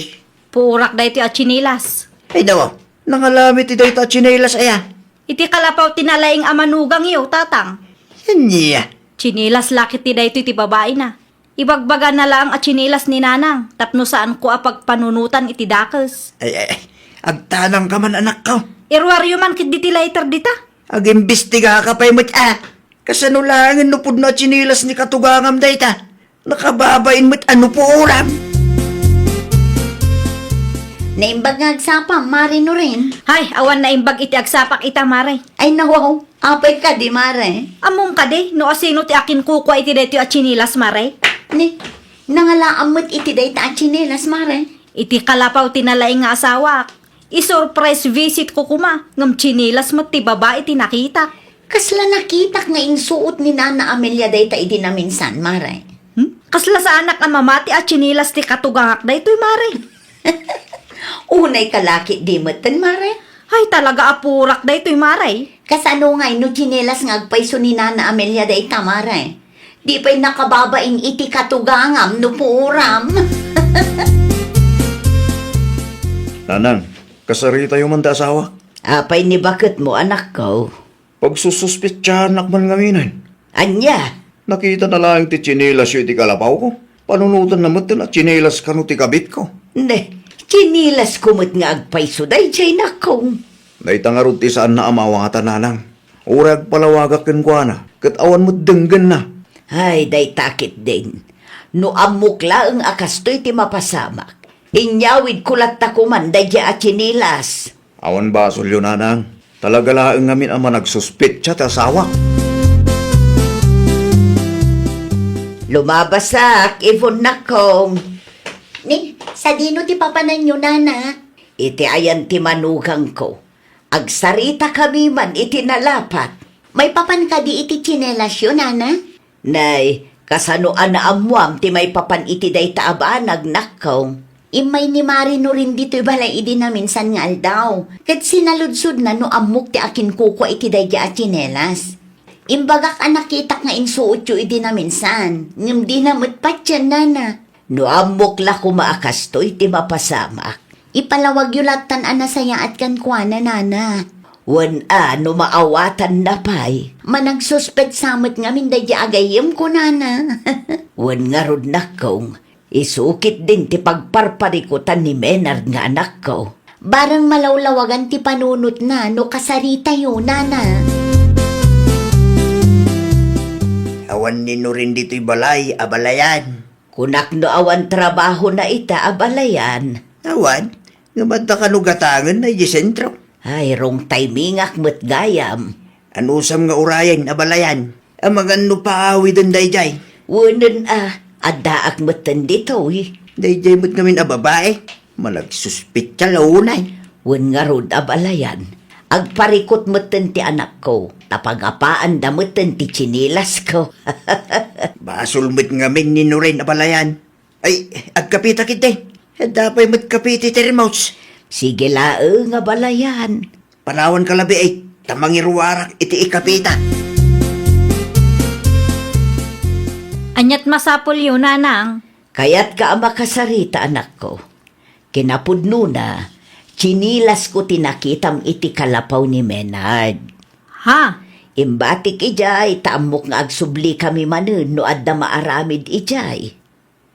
Puorak daytoy a tsinelas. Ay, dawa. Nangalami ti dayta a tsinelas, aya. Iti kalapaw ti nalaing a manugangyo, Tatang. Ania? Tsinelas la ketdi daytoy ti babaina. Ibagbagana laeng a tsinelas ni Nanang tapno saanko a pagpanunotan iti dakes. Ay, ay, ay. Agtanangka man, anakko. Iruaryo man ketdi ti lighter dita. Agimbestigaka pay met, a. Kasano laengen no pudno a tsinelas ni katugangam dayta? Nakababain met a no puoram. Naimbag nga agsapam, Mare Nurin. Hay, awan naimbag iti agsapak ita, Mare. Ay, nawaw. Apay kadi, Mare? Ammom kadi no asino ti akinkukua iti daytoy a tsinelas, Mare? Ni, nangalaam met iti dayta a tsinelas, Mare? Iti kalapaw ti nalaing nga asawak. I-surprise visit ko koma, ngem tsinelas met ti babai ti nakitak. Kasla nakitak nga insuot ni Nana Amelia dayta idi naminsan, Mare? Hmm? Kasla saanak a mamati a tsinelas ti katugangak daytoy, Mare. Unay ka la ketdi metten, Mare? Ay, talaga a purak daytoy, Mare. Kasano ngay no tsinelas nga agpayso ni Nana Amelia dayta, Mare? Di pay nakababain iti katugangam no puoram. Nanang, kasaritayo man ta asawa? Apay ni baketmo, anakko? Pagsususpetsahannak man ngaminen. Ania? Nakitana laeng ti tsinelasyo iti kalapawko. Panunotanna metten a tsinelas kano ti kabitko. Ne, tsinilasko met nga agpayso daydiay, nakko. Dayta ngarud ti saanna a maawatan, nanang. Uray agpalawagak kenkuana, ket awan met denggenna. Ay, dayta ketdin. No ammok laeng a kastoy ti mapasamak, inyawidko latta koman daydiay a tsinilas. Awan basolyo, nanang. Talaga laeng ngamin a managsuspetsa ti asawak. Lumabasak, Ivon, nakko. Ni, sadino ti papananyo, nana? Iti ayan ti manugangko. Agsaritakami man iti nalapat. Maipapan kadi iti tsinelasyo, nana? Nay, kasano a naammuam ti maipapan iti dayta a banag, nakko? Immay ni Mari Norin ditoy balay idi naminsan nga aldaw, ket sinaludsodna no ammok ti akinkukua iti daydiay a tsinelas. Imbagak a nakitak nga insuotyo idi naminsan, ngem dina met patien, nana. No ammok la koma a kastoy ti mapasamak, ipalawagyo lattan a nasayaat kenkuana, nana. Wen a, no maawatanna pay, managsuspetsa met ngamin daydiay a gayyemko, nana. Wen ngarud, nakkong, isu ketdin ti pagparparikutan ni Menard nga anakko. Bareng malawlawagan ti panunotna no kasaritayo, nana. Awan ni Norin ditoy balay, abalayan. Kunak no awan trabahona ita, abalayan. Awan, ngem adda kano gatangenna idiay sentro. Ay, wrong timingak met gayam. Anusam nga urayen, abalayan? Amangan no paawiden daydiay. Wenen a, addaak metten ditoy. Daydiay met ngamin a babai, managsuspetsa la unay. Wen ngarud, abalayan, agparikut metten ti anakko, ta pagapaanda metten ti tsinilasko. Basol met ngamin ni Noren, abalayan. Ay, agkapita ketdi. Adda pay met kape iti termos. Sige laeng, abalayan. Panawanka labi ay ta mangiruarak iti ikapita. Aniat masapulyo, nanang? Kayatka a makasarita, anakko. Kinapudnona, tsinilasko ti nakitam iti kalapaw ni Menard. Ha? Imbatik idiay, ta ammok nga agsublikami manen no adda maaramid idiay.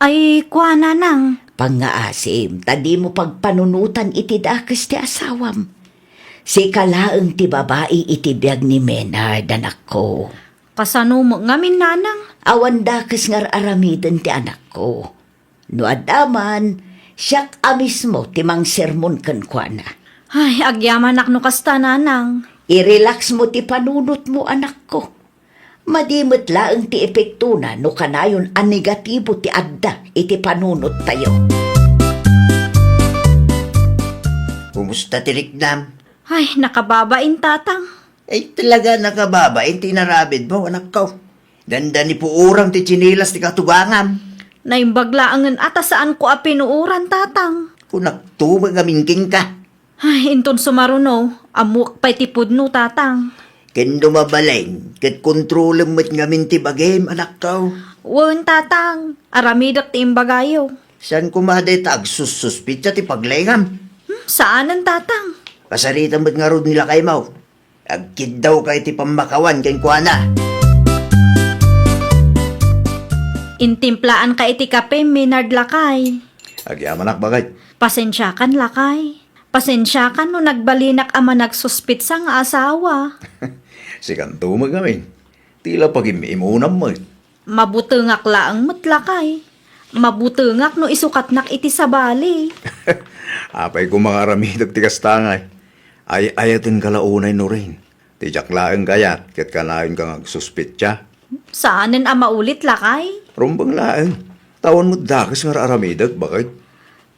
Ay, kua, nanang. Pangngaasim, ta dimo pagpanunotan iti dakes ti asawam. Sika laeng ti babai iti biag ni Menard, anakko. Kasano met ngamin, nanang? Awan dakes nga ar-aramiden ti anakko. No adda man, siak a mismo ti mangsermon kenkuana. Ay, agyamanak no kasta, nanang. I-relax mo ti panunotmo, anakko. Madi met laeng ti epektona no kanayon a negatibo ti adda iti panunottayo. Kumusta ti riknam? Ay, nakababain, tatang. Ay, talaga nakababain ti inaramidmo, anakko. Dandani puoram ti tsinilas ti katugangam. Naimbag laengen a ta saanko a pinuoran, tatang. Kunakto met ngamin kenka. Ay, inton sumaruno, ammoak pay ti pudno, tatang. Ken no mabalin, ket kontrolem met ngamin ti bagim, anakko. Wen, tatang, aramidek ti imbagayo. Saan koma a dayta agsussuspetsa ti paglaingam? Hmm, saanen, tatang. Kasarita met ngarud ni lakaymo. Agkiddawka iti pammakawan kenkuana. Intimplaanka iti kape, Menard, lakay. Agyamanak, baket. Pasensiakan, lakay. Pasensiakan no nagbalinak a managsuspetsa nga asawa. Sikanto met ngamin. Ti la pagim-imunam met. Mabutengak laeng met, lakay. Mabutengak no isukatnak iti sabali. Apay koma nga aramidek ti kasta ngay? Ay-ayatenka la unay, Noren. Ti diak laeng kayat ket kanayonka nga agsuspetsa. Saanen a maulit, lakay? Rumbeng laeng. Ta awan met dakes nga ar-aramidek, baket.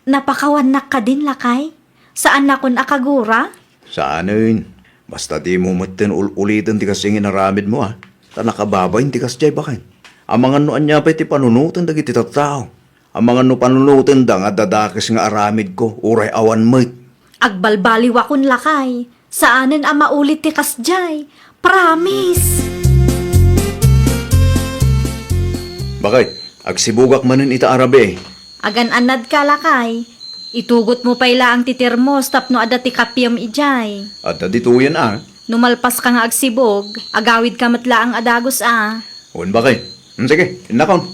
Napakawannak kadin, lakay? Saannakon a kagura? Saanen. Basta dimo metten ul-uliten ti kasdiay nga inaramidmo, a. Ta nakababain ti kasdiay, baket. Amangan no ania pay ti panunoten dagiti tattao. Amangan no panunotenda nga adda dakes nga aramidko, uray awan met. Agbalbaliwakon, lakay. Saanen a maulit ti kasdiay. Promise! Baket, agsibugak manen ita a rabii. Agan-annadka, lakay. Itugotmo pay laeng ti termos tapno adda ti kapiem idiay. Adda ditoyen, a. No malpaska nga agsibug, agawidka met laeng a dagus, a. Wen, baket. Hmm, sige, innakon.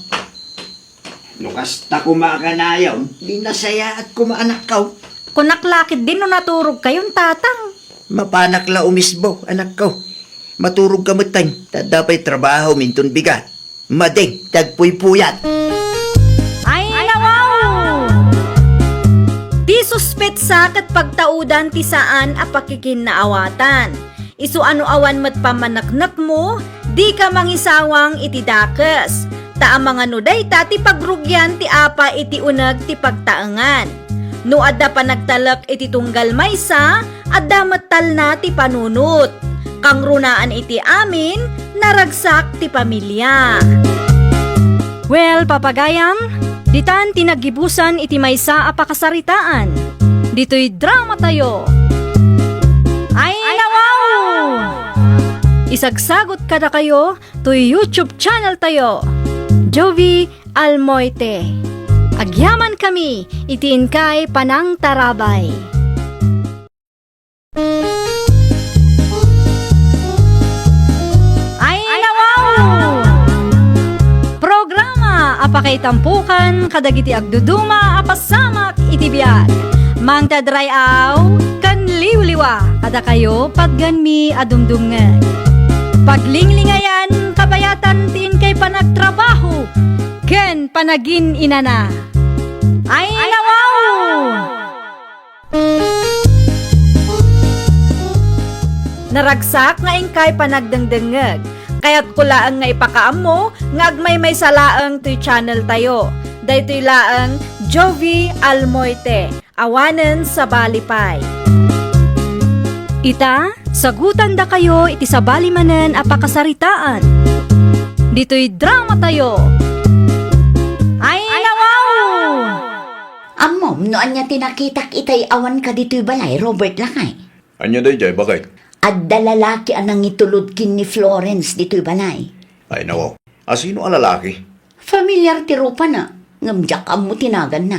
No kasta koma a kanayon, di nasayaat koma, anakko. Kunak la ketdi no naturogkayon, tatang. Mapanak la umisbo, anakko. Maturogka metten, ta adda pay trabahom inton bigat. Madi ti agpuypuyat. Ay, nawaw! Ti suspetsa ket pagtaudan ti saan a pakikinnaawatan. Isu a no awan met pammaneknekmo, dika mangisawang iti dakes. Ta amangan no dayta ti pagrugian ti apa iti uneg ti pagtaengan. No adda panagtalek iti tunggal maysa, adda met talna ti panunot. Kangrunaan iti amin, naragsak ti pamilia. Well, papagayam, ditan ti naggibusan iti maysa a pakasaritaan. Ditoy dramatayo. Ay, nawaw! Isagsagot kadakayo toy YouTube channel tayo, Jovie Almoite. Agyamankami iti inkay panangtarabay. Ay, nawaw! Programa a pakaitampokan kadagiti agduduma a pasamak iti biag. Mangted ray-aw ken liwliwa kadakayo, patganmi a dumdumngeg. Paglinglingayan, kabayatan ti inkay panagtrabaho ken panagin-inana. Ay, nawaw! Naragsak nga inkay panagdengdengngeg. Kayatko laeng nga ipakaammo nga agmaymaysa laeng toy channel tayo. Daytoy laeng Jovie Almoite, awanen sabali pay. Ita, sagutandakayo iti sabali manen a pakasaritaan. Ditoy drama tayo. Ay, nawaw! Ammom no ania ti nakitak itay awan ka ditoy balay, Robert lakay? Ania daydiay, baket? Adda lalaki a nangitulod ken ni Florence ditoy balay. Ay, nawaw. Asino a lalaki? Familiar ti rupana, ngem diak ammo ti naganna.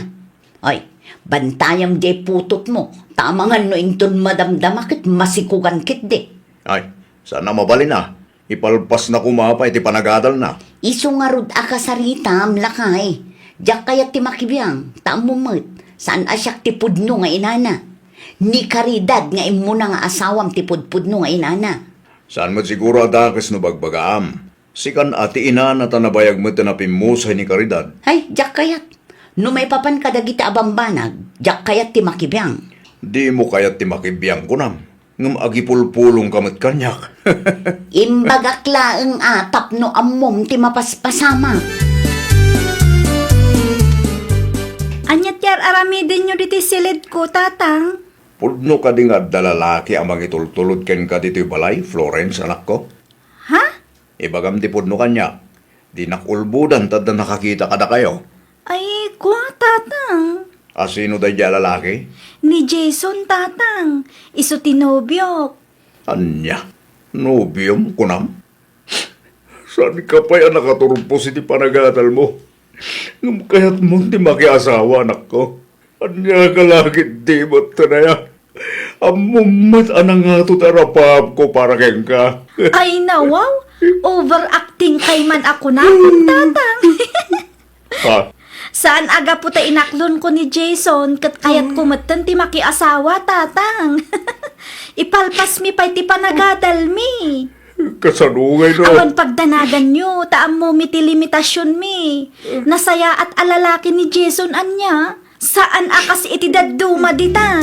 Ay, bantayam diay putotmo, ta amangan no inton madamdama ket masikugan ketdi. Ay, saan a mabalin a. Ipalpasna koma pay ti panagadalna. Isu ngarud a kasaritam, lakay. Diak kayat ti makibiang, ta ammom met, saan a siak ti pudno nga inana. Ni Caridad nga immuna nga asawam ti pudpudno nga inana. Saan met siguro a dakes no bagbagaam. Sikan a ti inana ta nabayag met a napimmusay ni Caridad. Ay, diak kayat. No maipapan kadagiti a bambanag, diak kayat ti makibiang. Dimo kayat ti makibiang, kunam? Ngem agipulpulongka met kaniak. Imbagak laeng a tapno ammom ti mapaspasamak. Ania ti ar-aramidenyo ditoy silidko, Tatang? Pudno kadi nga adda lalaki a mangitultulod kenka ditoy balay, Florence, anakko? Ha? Ibagam ti pudno kaniak. Dinak ulbodan ta adda nakakita kadakayo. Ay, kua, Tatang. Asino daydiay a lalaki? Ni Jason, Tatang. Isu ti nobiok. Ania? Nobiom, kunam? Saanka pay a nakaturpos iti panagadalmo? Ngem kayatmon ti makiasawa, anakko? Ania ka la ketdi met, Tanaya? Ammom met a nangato ti arapaapko para kenka. Ay, nawaw! Overacting kay man a kunam, Tatang. Ha? Saan a gapu ta inaklonko ni Jason, ket kayatko metten ti makiasawa, Tatang. Ipalpasmi pay ti panagadalmi. Kasano ngay no? Awan pagdanaganyo, ta ammomi ti limitasionmi. Nasayaat a lalaki ni Jason ania, saan a kas iti dadduma dita.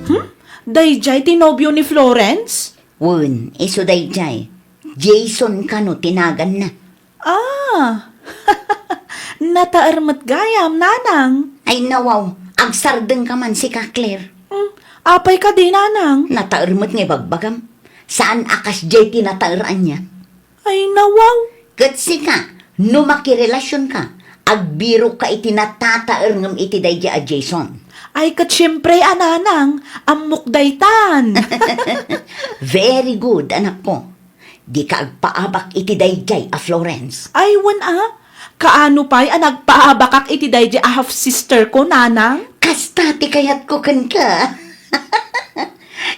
Hmm? Daydiay ti nobio ni Florence? Wen, isu daydiay. Jason kano ti naganna. Ah! Nataer met gayam, nanang. Ay, nawaw, agsardengka man sika, Claire. Hmm, apay kadi, nanang? Nataer met nga ibagbagam. Saan a kasdiay ti nataer ania? Ay, nawaw. Ket sika, no makirelasionka, agbirokka iti natataer ngem iti daydiay a Jason. Ay, ket siempre a, nanang, ammok daytan. Very good, anakko. Dika agpaabak iti daydiay a Florence. Ay, wen a. Kaano pay a nagpaabakak iti daydiay a half-sister ko, nanang? Kasta ti kayatko kenka.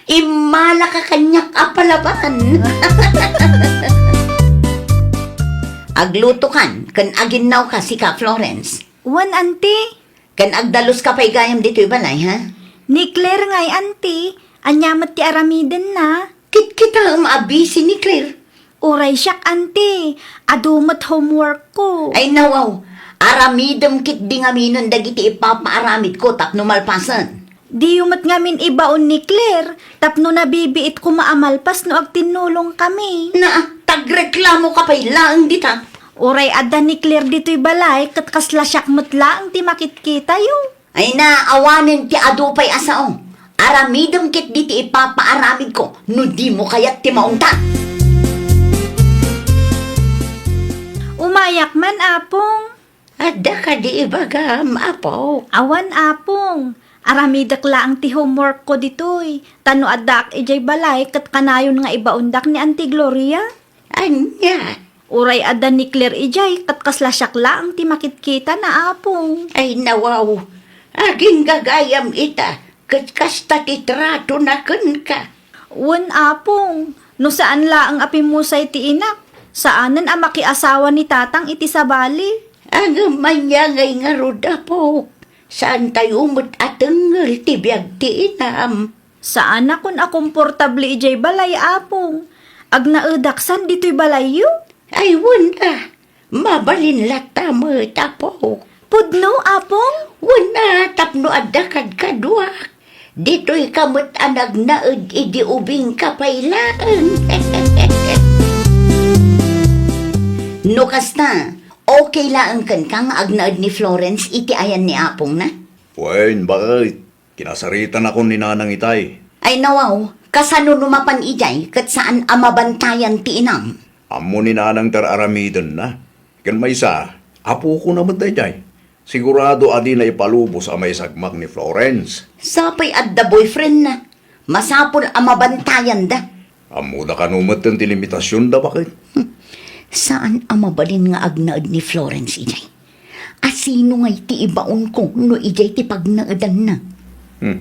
Immalaka kaniak a palaban. Aglutokan ken aginnawka sika, Florence. Wen, anti. Ken agdaluska pay gayam ditoy balay, ha? Ni Claire ngay, anti. Ania met ti aramidenna? Kitkitaem a busy ni Claire. Uray siak, anti. Adu met homework ko. Ay, nawaw. Aramidem ketdi ngaminen dagiti ipapaaramidko tapno malpasen. Diyo met ngamin ibaon ni Claire tapno nabibiit koma a malpas no agtinnulongkami. Naa, tagreklamoka pay laeng dita. Uray adda ni Claire ditoy balay ket kasla siak met laeng ti makitkitayo. Ay na, awanen ti adu pay a sao. Aramidem ketdi ti ipapaaramidko no dimo kayat ti maungtan. Umayak man, Apong. Adda kadi ibagam, Apo? Awan, Apong. Aramidek laeng ti homework ko ditoy. Ta no addaak idiay balay, ket kanayon nga ibaondak ni Auntie Gloria. Ania? Uray adda ni Claire idiay, ket kasla siak laeng ti makitkitana, Apong. Ay, nawaw. Agingga gayam ita, ket kasta ti tratona kenka. Wen, Apong, no saan laeng a pimmusay ti inak, saanen a makiasawa ni Tatang iti sabali. Ngem ania ngay ngarud, Apo? Saantayo met a tengngel ti biag ti inam. Saanakon a komportable idiay balay, Apong. Agnaedak san ditoy balayyo? Ay, wen a. Mabalin latta met, Apo. Pudno, Apong? Wen a, tapno adda kadkaduak. Ditoy ka met a nagnaed idi ubingka pay laeng. No kasta, okay laeng kenka nga agnaed ni Florence iti ayan ni apongna? Wen, bakit? Kinasaritanakon ni Nanang itay. Ay, nawaw, kasano no mapan idiay ket saan a mabantayan ti inam? Ammo ni Nanang ti ar-aramidenna. Ken maysa, apokona met daydiay. Sigurado a dina ipalubos a maisagmak ni Florence. Sapay adda boyfriendna. Masapul a mabantayanda. Ammoda kano met ti limitasionda, bakit? Hmm. Saan a mabalin nga agnaed ni Florence idiay? A sino ngay ti ibaonko no idiay ti pagnaedanna? Hmm.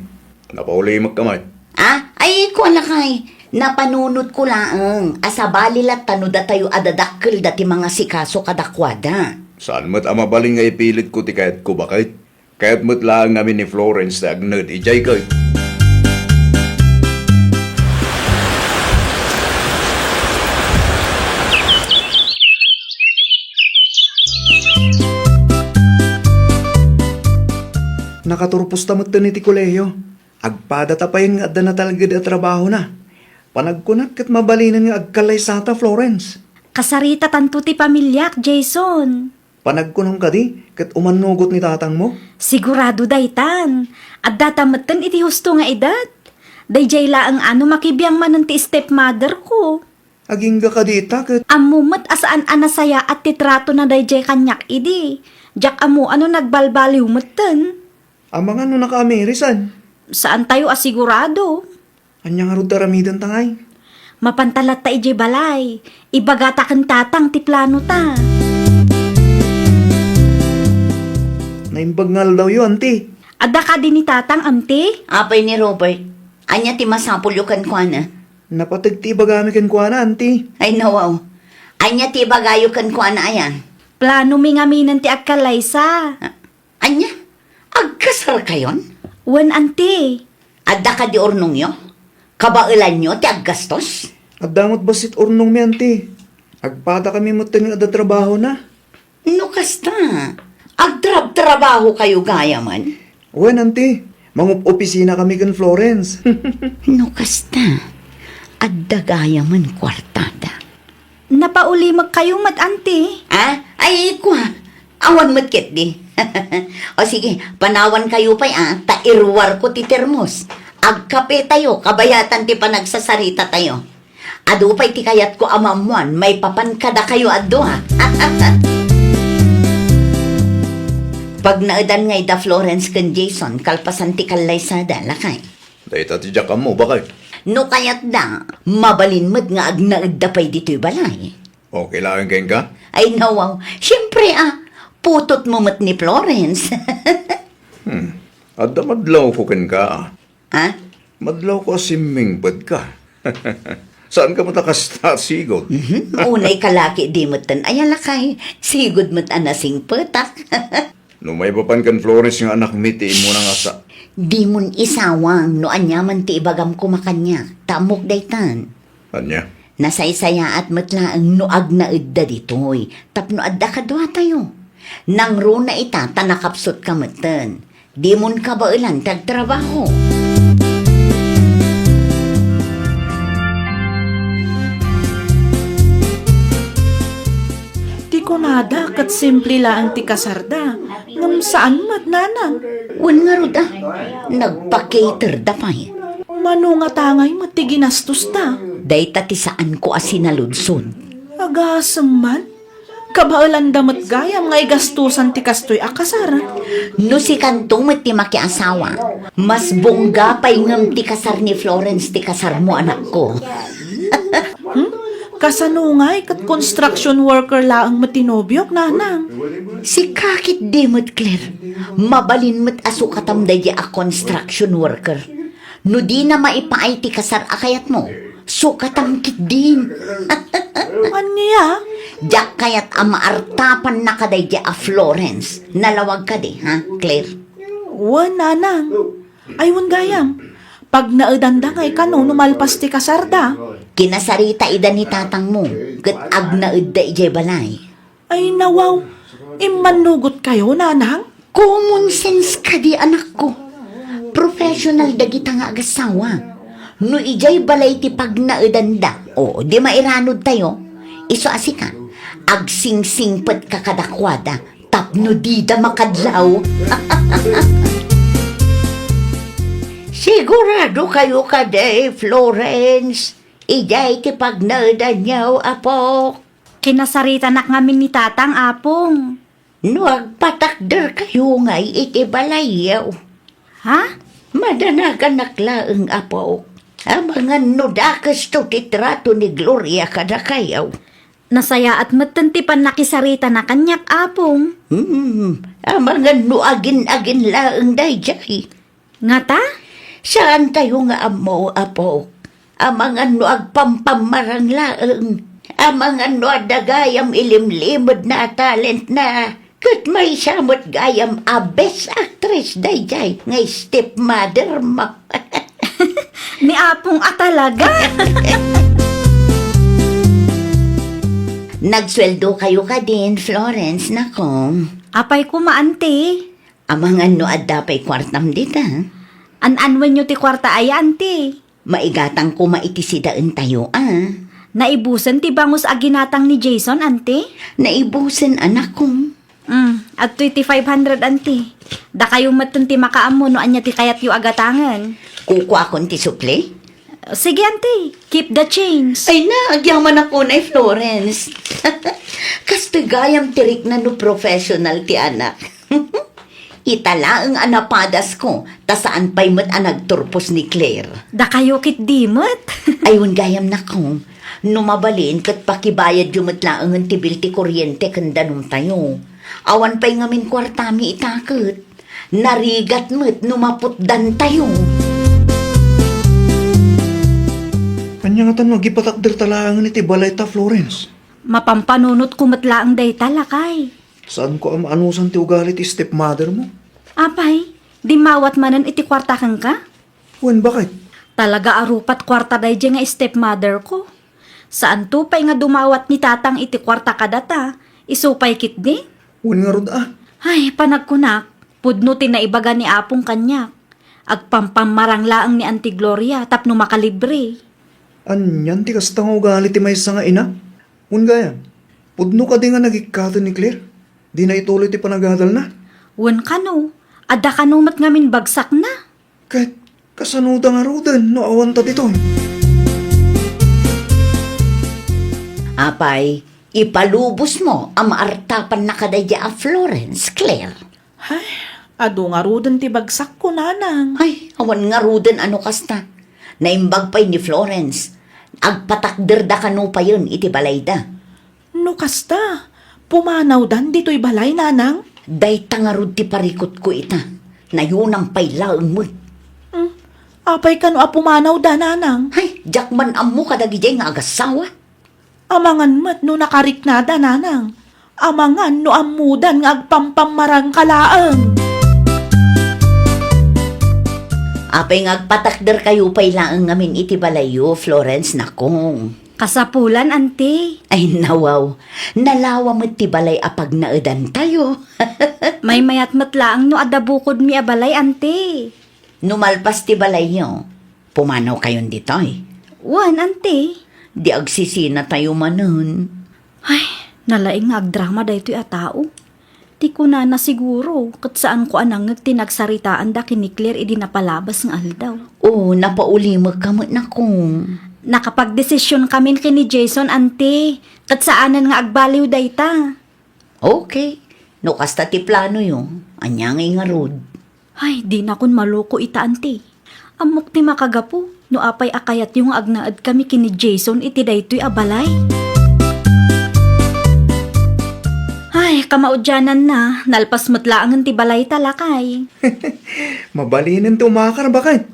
Napaulimek ka met. Ah, ay, kua lakay. Napanunotko laeng a sabali latta no datayo a dadakkelda ti mangasikaso kadakuada. Saan met a mabalin nga ipilitko ti kayatko, bakit? Kayat met laeng ngamin ni Florence ti agnaed idiay ket. Nakaturposta metten iti kolehio. Agpadata pay nga adda natalged a trabahona. Panagkunak ket mabalinen nga agkallaysata, Florence. Kasaritatanto ti pamiliak, Jason. Panagkunam kadi, ket umannugot ni tatangmo? Sigurado daytan. Addata metten iti husto nga edad. Daydiay laeng a no makibiang manen ti stepmother ko. Agingga kadi ita ket. Ammo met a saan a nasayaat ti tratona daydiay kaniak idi. Diak ammo a no nagbalbaliw metten. Amangan no nakaamirisan. Saantayo a sigurado. Ania ngarud ti aramidenta ngay? Mapanta latta idiay balay. Ibagata ken tatang ti planota. Naimbag nga aldawyo, anti. Adda kadi ni tatang, anti? Apay ni Robert, ania ti masapulyo kenkuana? Napateg ti ibagami kenkuana, anti. Ay, nawaw. Ania ti ibagayo kenkuana aya? Planomi ngaminen ti agkallaysa. Ania? Agkasarkayon? Wen, anti. Adda kadi urnongyo? Kabaelanyo ti aggastos? Adda met bassit urnongmi, anti. Agpadakami met nga adda trabahona. No kasta, agtrabtrabahokayo gayamen? Wen, anti. Mangup-opisina kami ken Florence. No kasta, adda gayamen kuartada. Napaulimekkayo met, anti? Ah? Ay, kua. Awan met ketdi. O sige, panawankayo pay, ah, ta iruarko ti termos. Agkapetayo, kabayatan ti panagsasaritatayo. Adu pay ti kayatko a maammoan maipapan kadakayo a dua. Pagnaedan ngay da Florence ken Jason kalpasan ti kallaysada, lakay. Dayta ti diak ammo, bakit? No kayatda, mabalin met nga agnaedda pay ditoy balay. Okay laeng kenka? Ay, nawaw. Siempre, ah. Putotmo met ni Florence. Hmm. Adda madlawko kenka, ah. Ha? Madlawko a simmingpet ka. Saan ka met a kasta a sigud? Mhm. Unay kalaki di metten aya lakay. Sigud met a nasingpetak. No maipapan ken Florence nga anakmi ti immuna nga sa- Dimon isawang no aniaman ti ibagam koma kaniak, ta ammok daytan. Ania? Nasaysayaat met laeng no agnaedda ditoy, tapno adda kaduatayo. Nangruna ita ta nakapsutka metten. Dimon kabaelan ti agtrabaho. Ti kunada ket simple laeng ti kasarda, ngem saan met, nanang? Wen ngarud a, nagpa-caterda pay. Mano ngata ngay met ti ginastosta? Dayta ti saanko a sinaludsod. Agasem man. Kabaelanda met gayam nga igastosan ti kastoy a kasar. No sikanto met ti makiasawa, mas bongga pay ngem ti kasar ni Florence ti kasarmo, anakko. Hmm? Kasano ngay ket construction worker laeng met ti nobiok, nanang? Sika ketdi met, Claire. Mabalin met a sukatam daydi a construction worker. No dina maipaay ti kasar a kayatmo, sukatam ketdin. Ania? Diak kayat a maartapanna kadaydi a Florence. Nalawag kadi, ha, Claire? Wen, nanang. Ay, wen gayam. Pagnaedanda ngay kano no malpas ti kasarda? Kinasarita ida ni tatangmo, ket agnaedda idiay balay. Ay, nawaw. Immannugotkayo, nanang? Common sense kadi, anakko. Professional dagita nga agassawa. No idiay balay ti pagnaedanda, o, di mairanudtayo, isu a sika, agsingsingpetka kadakuada tapno dida makadlaw. Sigurado kayo kadi, Florence? Idiay ti pagnaedanyo, apok? Kinasaritanak ngamin ni Tatang, Apong. No agpatakder kayo ngay iti balayyo. Ha? Madanaganak laeng, apok. Amangan no dakesto ti trato ni Gloria kadakayo. Nasayaat metten ti pannakisarita na kaniak, Apong. Hmm, amangan no agin-agin laeng daydiay. Ngata? Saantayo nga ammo, apok. Amangan no agpampammarang laeng. Amangan no adda gayam ilimlimedna a talentna. Ket maysa met gayam a best actress daydiay nga stepmother mo. Ni Apong a talaga. Nagsueldo kayo kadin, Florence, nako. Apay koma, Auntie? Amangan no adda pay kuartam dita. An-anwenyo ti kuarta aya, Auntie? Maigatang koma iti sidaentayo, a. Naibusen ti bangus a ginatang ni Jason, Auntie? Naibusen, anakko. Mm, adtoy ti five hundred, Auntie. Dakayo metten ti makaammo no ania ti kayatyo a gatangen. Kukuakon ti sukli? Sige, Auntie. Keep the change. Ay na, agyamanak unay, Florence. Kastoy gayam ti rikna no professional ti anak. Ita laeng a napadasko, ta saan pay met a nagturpos ni Claire. Dakayo ketdi met. Ay, wen gayam, nako. No mabalin, ket pakibayadyo met laengen ti bill ti kuryente ken danumtayo. Awan pay ngamin kuartami ita ket. Narigat met no maputdantayo. Ania ngatan no agipatakderta laengen iti balayta, Florence? Mapampanunotko met laeng dayta, lakay. Saanko a maanusan ti ugali ti stepmother mo. Apay, dimmawat manen iti kuarta kenka? Wen, baket? Talaga a rupat kuarta daydiay nga stepmother ko. Saanto pay nga dumawat ni Tatang iti kuarta kadata, isu pay ketdi? Wen ngarud a. Ay, panagkunak, pudno ti naibaga ni Apong kaniak. Agpampammarang laeng ni Auntie Gloria tapno makalibre. Anian ti kasta nga ugali ti maysa nga ina? Wen gayam, pudno kadi nga nagikkaten ni Claire? Dina ituloy ti panagadalna? Wen kano, adda kano met ngamin bagsakna? Ket kasanoda ngaruden no awanta ditoy? Apay, ipalubosmo a maartapanna kadaydiay a Florence, Claire. Ay, adu ngaruden ti bagsakko, nanang. Ay, awan ngaruden a no kasta. Naimbag pay ni Florence. Agpatakderda kano payen iti balayda. No kasta, pumanawdan ditoy balay, nanang? Dayta ngarud ti parikutko ita. Nayunam pay laeng met. Hmm, apay kano a pumanawda, nanang? Ay, diak man ammo kadagidiay nga agassawa. Amangan met no nakariknada, nanang. Amangan no ammodan nga agpampammarangka laeng. Apay nga agpatakderkayo pay laeng ngamin iti balayyo, Florence, nakong? Kasapulan, Auntie. Ay, nawaw. Nalawa met ti balay a pagnaedantayo. Maymayat met laeng no adda bukodmi a balay, Auntie. No malpas ti balayyo, pumanawkayon ditoy? Wen, Auntie. Di agsisinatayo manen. Ay, nalaing nga agdrama daytoy a tao. Ti kunana siguro, ket saanko a nangngeg ti nagsaritaanda ken ni Claire idi napalabas nga aldaw. O, napaulimekka met, nakong? Nakapagdesisionkamin ken ni Jason, Auntie, ket saanen nga agbaliw dayta. Okay. No kasta ti planoyo, ania ngay ngarud? Ay, dinakon maloko ita, Auntie. Ammok ti makagapu no apay a kayatyo nga agnaedkami ken ni Jason iti daytoy a balay. Ay, kamaudiananna, nalpas met laengen ti balayta, lakay. Mabalinen ti umakar, baket?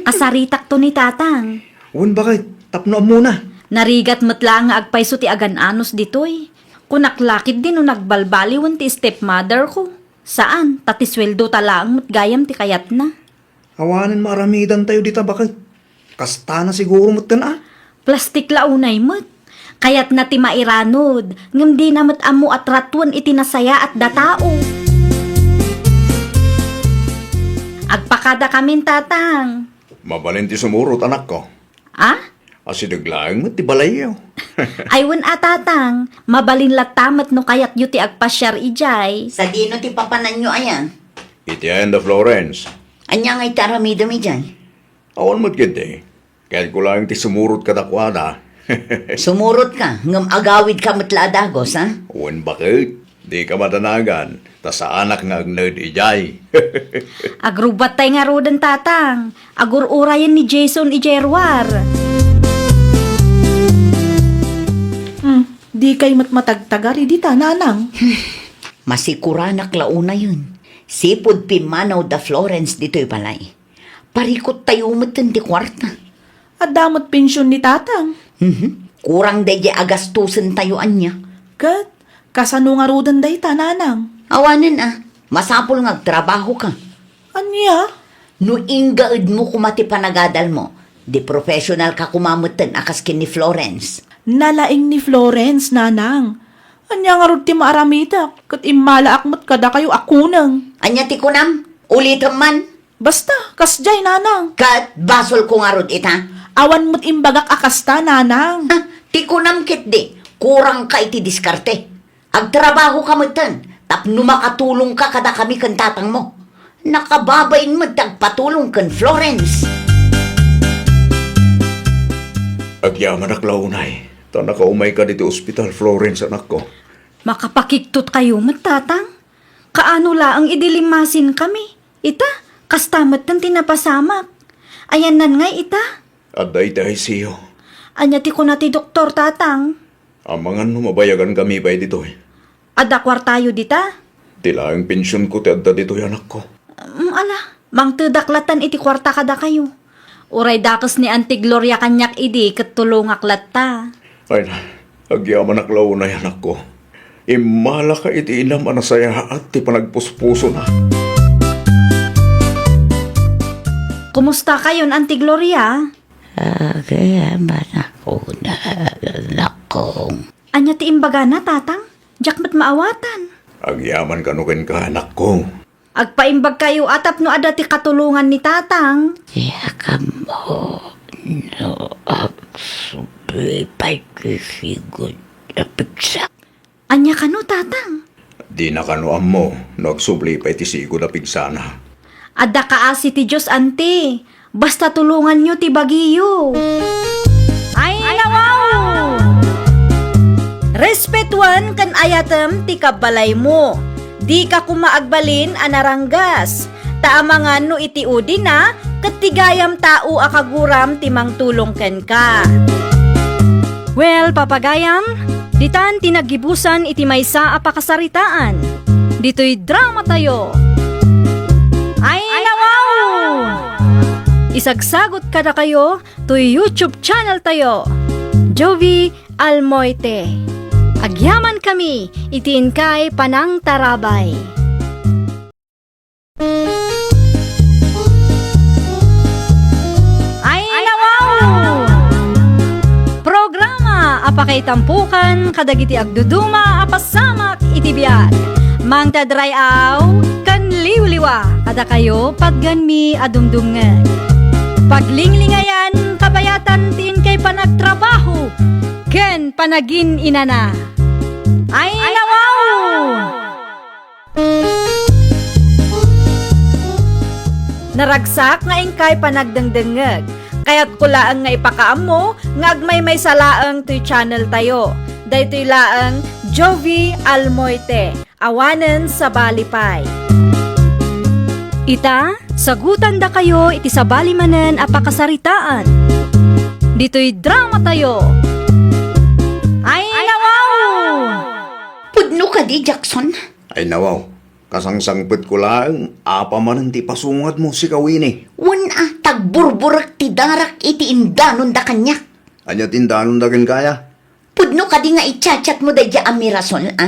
Kasaritakto ni Tatang. Wen, baket, tapno ammona. Narigat met laeng nga agpayso ti agan-anos ditoy. Kunak la ketdi no nagbalbaliwen ti stepmother ko. Saan, ta ti sueldo ta laeng met gayam ti kayatna. Awanen maaramidantayo dita, baket. Kastana siguro metten a. Plastik la unay met. Kayatna ti mairanod, ngem dina met ammo a tratuen iti nasayaat da tao. Agpakadakamin, Tatang. Mabalin ti sumurot, anakko. Ah? Asideg laeng met ti balayyo. Ay, wen a, Tatang. Mabalin latta met no kayatyo ti agpasiar idiay. Sadino ti papananyo aya? Iti ayan da Florence. Ania ngay ti aramidem idiay? Awan met ketdi. Kayatko laeng ti sumurot kadakuada. Sumurot ka, ngem agawid ka met la a dagus, ha? Wen baket, di ka madanagan, ta saanak nga agnaed idiay. Agrubbattay ngaruden, Tatang. Agur-urayen ni Jason idiay ruar. Hmm, di kay met matagtagar idi ta, Nanang. Masikuranak la unayen. Sipud pimmanaw da Florence ditoy balay. Parikuttayo metten ti kuarta. Adda met pension ni Tatang. Mhm. Kurang daydiay a gastusentayo ania. Ket, kasano ngaruden dayta, Nanang? Awanen a, masapul nga agtrabaho ka. Ania? No inggaedmo koma ti panagadalmo, di professional ka koma metten a kas ken ni Florence. Nalaing ni Florence, Nanang. Ania ngarud ti maaramidek, ket immalaak met kadakayo a kuneng. Ania ti kunam? Ulitem man. Basta, kasdiay, Nanang. Ket basolko ngarud ita? Awan met imbagak a kasta, Nanang. Ah, ti kunam ketdi, kurang ka iti diskarte. Agtrabaho ka metten, tapno makatulong ka kadakami ken tatangmo. Nakababain met ti agpatulong ken Florence. Agyamanak la unay, ta nakaumay ka ditoy ospital, Florence, anakko. Makapakigtot kayo met, Tatang. Kaano laeng idi limmasinkami? Ita, kasta metten ti napasamak. Ayannan ngay ita? Adda iti I C U. Ania ti kuna ti doktor, Tatang? Amangan no mabayagankami pay ditoy. Adda kuartayo dita? Ti laeng pensionko ti adda ditoy, anakko. Mm, ala, mangtedak lattan iti kuarta kadakayo. Uray dakes ni Auntie Gloria kaniak idi ket tulongak latta. Ay na, agyamanak la unay, anakko. Immalaka iti inam a nasayaat ti panagpuspusona. Kumusta kayon, Auntie Gloria? Agyamanak unay, anakko. Ania ti imbagana, Tatang? Diak met maawatan. Agyaman kano kenka, anakko. Agpaimbag kayo a tapno adda ti katulongan ni Tatang. Diak ammo no agsubli pay ti sigud a pigsa. Ania kano, Tatang? Dina kano ammo no agsubli pay ti sigud a pigsana. Adda kaasi ti Dios, Auntie. Basta tulonganyo ti bagiyo. Ay, nawaw! Respetuan ken ayatem ti kabbalaymo. Dika koma agbalin a naranggas. Ta amangan no iti udina, ket ti gayam tao a kaguram ti mangtulong kenka. Well, papagayam, ditan ti naggibusan iti maysa a pakasaritaan. Ditoy dramatayo. Ay, nawaw! Isagsagot kadakayo toy YouTube channel tayo, Jovi Almoite. Agyamankami iti inkay panangtarabay. Ay, nawaw! Programa a pakaitampokan kadagiti agduduma a pasamak iti biag. Mangtadray-aw ken liwliwa kadakayo patgenmi a dumdumngeg. Paglinglingayan, kabayatan ti inkay panagtrabaho ken panagin-inana. Ay, nawaw! Naragsak nga inkay panagdengdengngeg. Kayatko laeng nga ipakaammo nga agmaymaysa laeng toy channel tayo. Daytoy laeng Jovi Almoite, awanen sabali pay. Ita, sagutandakayo iti sabali manen a pakasaritaan. Ditoy dramatayo. Ay, nawaw! Pudno kadi, Jackson? Ay, nawaw. Kasangsangpetko laeng, apay manen ti pasungadmo, sika, Winnie? Wen a, ta agburburek ti darak iti indanonda kaniak. Ania ti indanonda kenka aya? Pudno kadi nga i-chat-chatmo daydiay a Mirasol, a?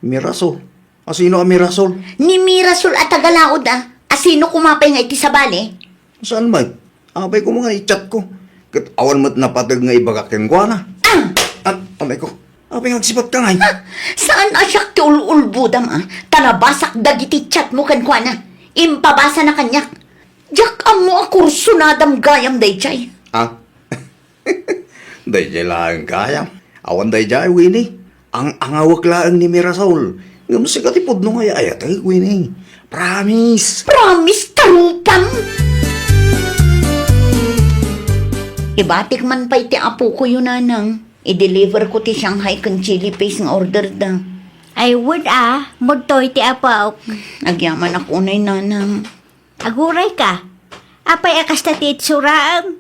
Mirasol? Asino a Mirasol? Ni Mirasol a taga-Laod, a. Asino koma pay nga iti sabali? Saan met? Apay koma nga i-chatko. Ket awan met napateg nga ibagak kenkuana. Ah! At, amay ko, apay nga agsipatka ngay? Ha? Saan a siak ti ul-ulbodam, a? Ta nabasak dagiti chatmo kenkuana. Impabasana kaniak. Diak ammo a kursunadam gayam daydiay. Ah? Daydiay laeng gayam. Awan daydiay, Winnie. Ang-angawek laeng ni Mirasol. Ngem sika ti pudno nga ay-ayatek, Winnie. Promise. Promise, tarupam! Ibatik man pay ti apokoyo, nanang. I-deliver ko ti Shanghai ken chili paste nga order da. Ay, wen a, mudtoy ti apok. Agyamanak unay, nanang. Aguray ka. Apay a kasta ti itsuraem?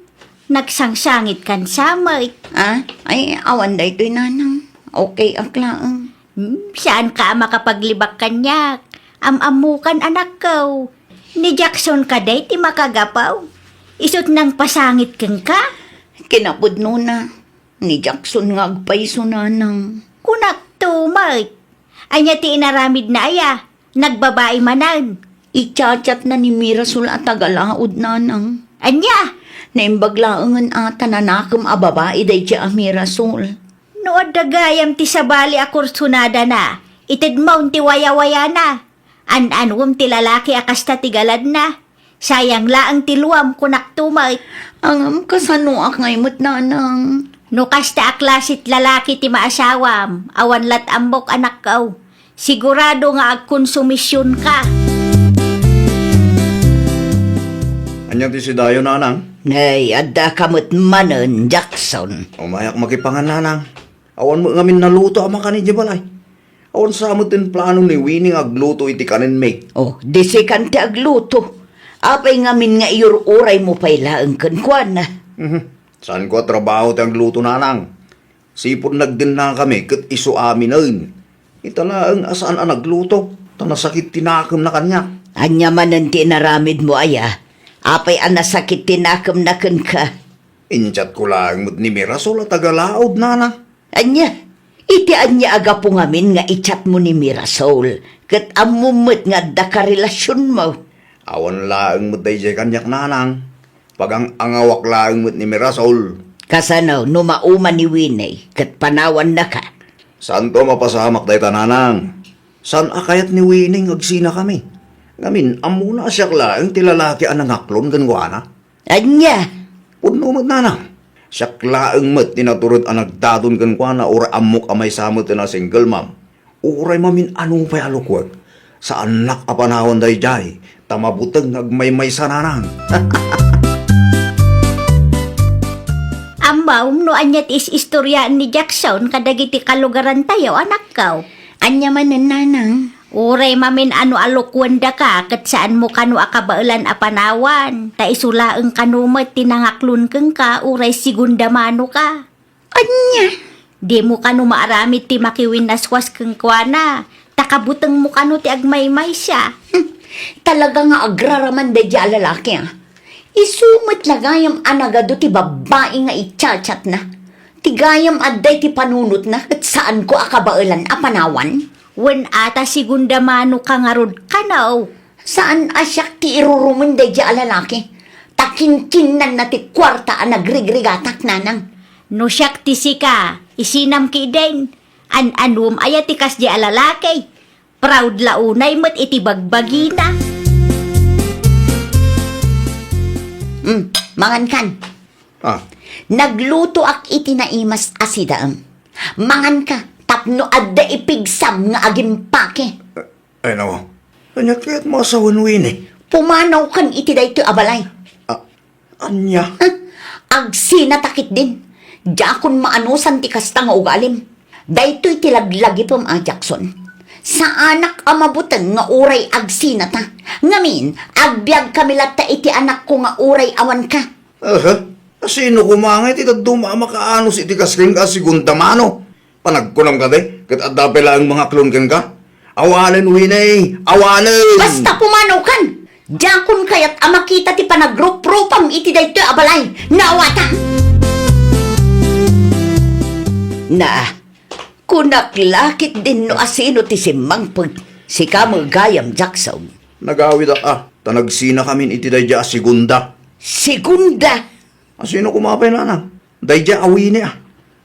Nagsangsangit kan samay. Ah? Ay, awan daytoy, nanang. Okay ak laeng. Hmm, saan ka a makapaglibak kaniak? Am-ammokan, anakko. Ni Jackson kadi ti makagapu. Isut' nangpasangit kenka? Kinapudnona. Ni Jackson nga agpayso, nanang. Kunakto met. Ania ti inaramidna aya? Nagbabai manen. I-chat-chatna ni Mirasol a taga-laod, nanang. Ania? Naimbag laengen a ta nanakem a babai daydiay a Mirasol. No adda gayam ti sabali a kursunadana, itedmon ti wayawayana. An-anuem ti lalaki a kasta ti galadna. Sayang laeng ti luam, kunakto met. Ngem kasanoak ngay met, nanang? No kasta a klasit lalaki ti maasawam, awan lat ammok, anakko. Sigurado nga agkonsumisionka. Ania ti sidayo, nanang? Nay, adda ka met manen, Jackson. Umayak makipangan, nanang. Awan met ngamin naluto a makan idiay balay. Awan sa met ti plano ni Winnie nga agluto iti kanenmi. Oh, di sikan ti agluto. Apay ngamin nga iyur-uraymo pay laeng kenkuana? Mhm. Saanko a trabaho ti agluto, nanang. Sipud nagdennakami ket isu aminen. Ita laeng a saan a nagluto, ta nasakit ti nakemna kaniak. Ania manen ti inaramidmo aya? Apay a nasakit ti nakemna kenka? Inchatko laeng met ni Mirasol a taga-laod, nanang. Ania? Iti ania a gapu ngamin nga i-chatmo ni Mirasol, ket ammom met nga adda karelasionmo? Awan laeng met daydiay kaniak, nanang. Pagang-angawak laeng met ni Mirasol. Kasano no mauman ni Winnie ket panawannaka? Saanto a mapasamak dayta, nanang. Saan a kayat ni Winnie nga agsinakami. Ngamin, ammona a siak laeng ti lalaki a nangaklon kenkuana. Ania? Pudno met, nanang. Siak laeng met ti natured a nagdadon kenkuana, uray ammok a maysa met a single mom. Uray mamin-ano pay a lukuek. Saannak a panawan daydiay, ta mabuteng nga agmaymaysa, nanang. Ammom no ania ti is-istoriaan ni Jackson kadagiti kalugarantayo, anakko? Ania manen, nanang? Uray mamin-ano a lukuendaka ket saanmo kano a kabaelan a panawan, ta isu laeng kano met ti nangaklon kenka uray segunda mano ka. Ania? Dimo kano maaramid ti makiwinnaswas kenkuana, ta kabutengmo kano ti agmaymaysa. Hmm, talaga nga agraraman daydiay a lalaki, a. Isu met la gayam a nagadu ti babbai nga i-chat-chatna. Ti gayam adda iti panunotna ket saanko a kabaelan a panawan. Wen a ta segunda mano ka ngarud kano. Saan a siak ti irurumen daydiay a lalaki. Ta kinkinnanna ti kuarta a nagrigrigatak, nanang. No siak ti sika, isinam ketdin. An-anuem aya ti kasdiay a lalaki? Proud la unay met iti bagbagina. Hmm, mangankan. Ah. Naglutoak iti naimas a sidaem. Manganka tapno adda ipigsam nga agimpake. Ay, nawa. Ania kayatmo a sawen, Winnie? Pumanawkan iti daytoy a balay. Ah, ania? Ah, agsinata ketdin. Diakon maanusan ti kasta nga ugalim. Daytoy ti laglagipem a Jackson. Saanak a mabuteng nga uray agsinata. Ngamin, agbiagkami latta iti anakko nga uray awanka. Aha. Asino koma ngay ti dadduma a makaanus iti kas kenka a segunda mano? Panagkunam kadi, ket adda pay laeng mangaklon kenka? Awanen, Winnie! Awanen! Basta pumanawkan! Diakon kayat a makita ti panagruprupam iti daytoy a balay. Naawatan! Na, kunak la ketdin no asino ti simmangpet. Sika met gayam, Jackson. Nagawidak a, ta nagsinakamin iti daydiay a segunda. Segunda? Asino koma pay, nanang? Daydiay a Winnie a.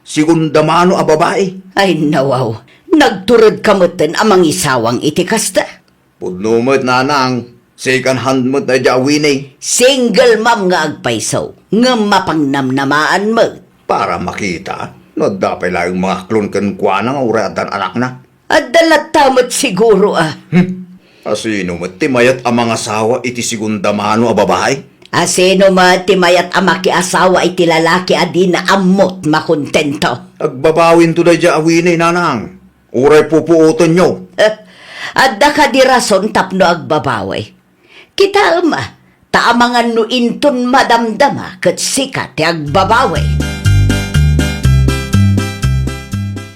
Segunda mano a babai. Ay, nawaw. Nagturedka metten a mangisawang iti kasta? Pudno met, nanang. Second hand met daydiay a Winnie. Single mom nga agpayso, ngem mapangnamnamaan met. Para makita, no adda pay laeng mangaklon kenkuana nga uray addan anakna. Adda latta met siguro a. Hmm. Asino met ti mayat a mangasawa iti segunda mano a babai? Asino met ti mayat a makiasawa iti lalaki a dina ammot makontento? Agbabawinto daydiay a Winnie, nanang. Uray pupuotenyo. Eh, adda kadi rason tapno agbabawi? Kitaem a, ta amangan no inton madamdama ket sika ti agbabawi.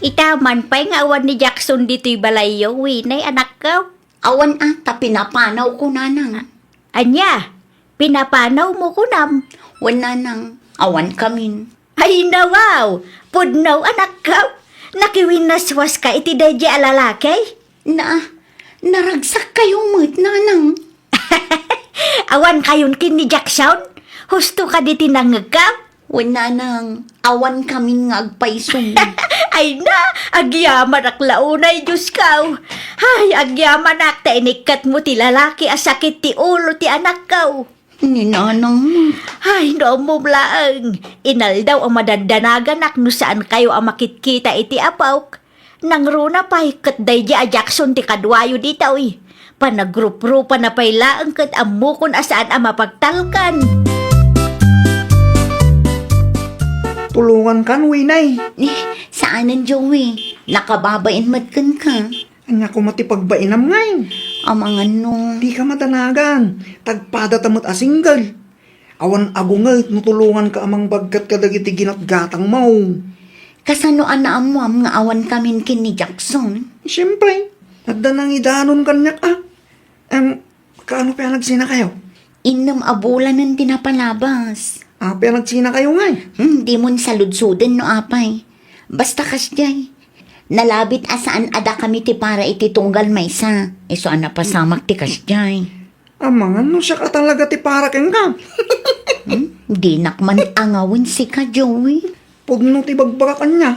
Ita man pay nga awan ni Jackson ditoy balayyo, Winnie, anakko? Awan a, ta pinapanawko, nanang. Ania? Pinapanawmo, kunam? Wen, nanang, awankamin. Ay, nawaw! Pudno, anakko! Nakiwinnaswaska iti daydiay a lalaki? Na, naragsakkayo met, nanang. Awankayon ken ni Jackson? Husto kadi ti nangngegko? Wen, nanang, awankamin nga agpayso. Ay na, agyamanak la unay, Diosko. Ay, agyamanak ta inikkatmo ti lalaki a sakit ti ulo ti anakko. Ni nanang. Ay, no ammom laeng, inaldaw a madaddanaganak no saankayo a makitkita iti apok. Nangruna pay ket daydiay a Jackson ti kaduayo ditoy. Panagruprupana pay laeng ket ammokon a saan a mapagtalkan. Tulongankan, Winnie. Eh, saanen, Joey. Nakababain met kenka. Ania koma ti pagbainam ngay? Amangan no. Dika madanagan. Tagpadata met a single. Awan agunget no tulonganka a mangbagkat kadagiti ginatgatangmo. Kasano a naammoam nga awankamin ken ni Jackson? Siempre, adda nangidanon kaniak a. Em, kaano pay a nagsinakayo? Innem a bulanen ti napalabas. Apay a nagsinakayo ngay? Hmm, dimon saludsoden no apay. Basta kasdiay. Nalabit a saan a dakami ti para iti tunggal maysa. Isu a napasamak ti kasdiay. Amangan no siak a talaga ti para kenka. Hmm? Dinak man angawen sika, Joey. Pudno ti bagbagak ania.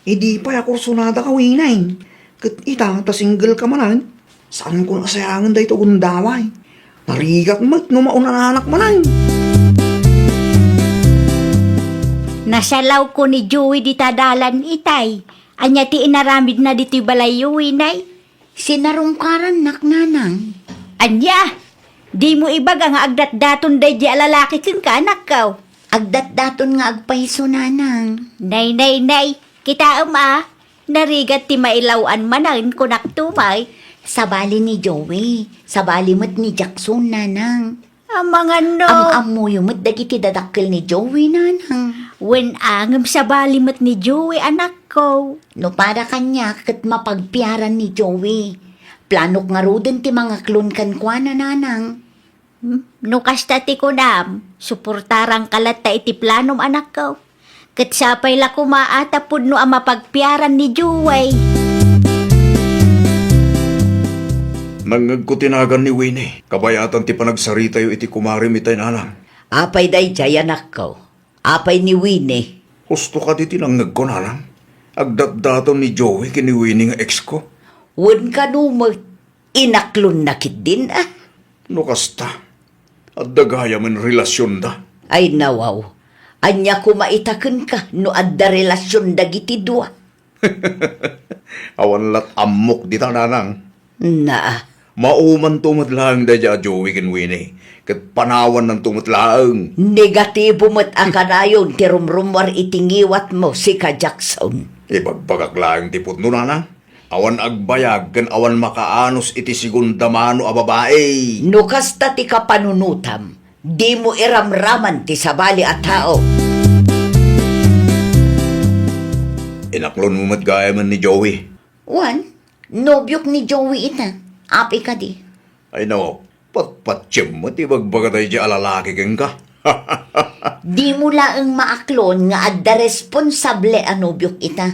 Idi pay a kursunada ka, Winnie. Ket ita, ta single ka manen, saanko a sayangen daytoy gundaway. Narigat met no maunananak manen. Nasalawko ni Joey dita dalan itay. Ania ti inaramidna ditoy balayyo, Winnie? Sinarungkarannak, nanang. Ania? Dimo ibaga nga agdatdaton daydiay a lalaki kenka, anakko? Agdatdaton nga agpayso, nanang. Nay, nay, nay. Kitaem a, narigat ti mailaw-an manen, kunak tumay. Sabali ni Joey, sabali met ni Jackson, nanang. Amangan no. Am-ammoyo met dagiti dadakkel ni Joey, nanang. Wen a, ngem sabali met ni Joey, anakko. No para kaniak ket mapagpiaran ni Joey. Planok ngaruden ti mangaklon kenkuana, nanang. Hmm? No kasta ti kunam, suportaranka latta iti planom, anakko. Ket sapay la koma a ta pudno a mapagpiaran ni Joey. Nangngegko ti nagan ni Winnie. Kabayatan ti panagsaritayo iti kumarim itay, nanang. Apay daydiay, anakko? Apay ni Winnie? Husto kadi ti nangngegko, nanang. Agdatdaton ni Joey ken ni Winnie nga ex ko. Wen kano met, inaklonna ketdin a. No kasta, adda gayamen relasionda. Ay, nawaw. Ania koma ita kenka no adda relasion dagiti dua? Awan lat ammok dita, nanang. Naa. Maumanto met laeng daydiay a Joey ken Winnie, ket panawannanto met laeng. Negatibo met a kanayon ti rumrummuar iti ngiwatmo, sika Jackson. Ibagbagak laeng ti pudno, nanang. Awan agbayag ken awan makaanus iti segunda mano a babai. No kasta ti kapanunotam, dimo iramraman ti sabali a tao. Inaklonmo met gayamen ni Joey. Wen, nobiok ni Joey ita. Apay kadi? Ay, no, patpatiem met ti ibagbaga daydiay a lalaki kenka. Dimo laeng maaklon nga adda responsable a nobiok ita.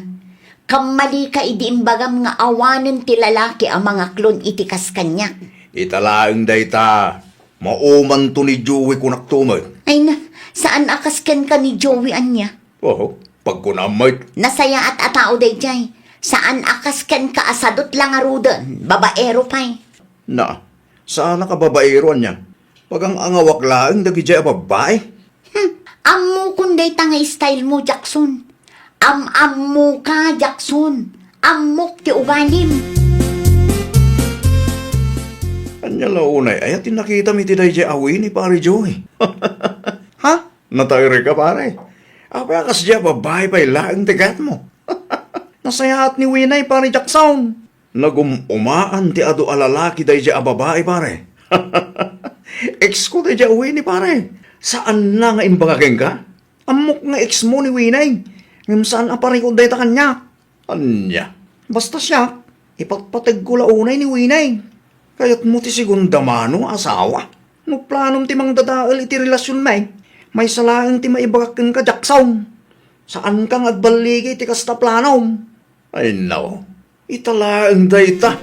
Kammalika idi imbagam nga awanen ti lalaki a mangaklon iti kas kaniak. Ita laeng dayta, maumanto ni Joey, kunak to met. Ay na, saan a kas kenka ni Joey ania? Oho, pagkunam met. Nasayaat a tao daydiay. Saan a kas kenka a sadut la ngaruden, babaero pay. Na, Saanak a babaero, ania? Pagang-angawak laeng dagidiay a babbai. Hmm, ammokon dayta nga style mo, Jackson. Am-ammoka, Jackson. Ammok ti ugalim. Ania la unay aya ti nakitam iti daydiay a Winnie, Pare Joey? Ha? Nataerka, pare? Apay a kasdiay a babbai pay laeng ti kayatmo? Nasayaat ni Winnie, Pare Jackson. Nagum-umaan ti adu a lalaki daydiay a babbai, pare. Ex ko daydiay a Winnie, pare. Saanna nga imbaga kenka? Ammok nga ex mo ni Winnie. Ngem saan a parikut dayta kaniak. Ania? Basta siak, ipatpategko la unay ni Winnie. Kayatmo ti segunda mano nga asawa? No planom ti mangdadael iti relasionmi, maysa laeng ti maibagak kenka, Jackson. Saanka nga agballigi iti kasta planom. Ay, nao. Ita laeng dayta.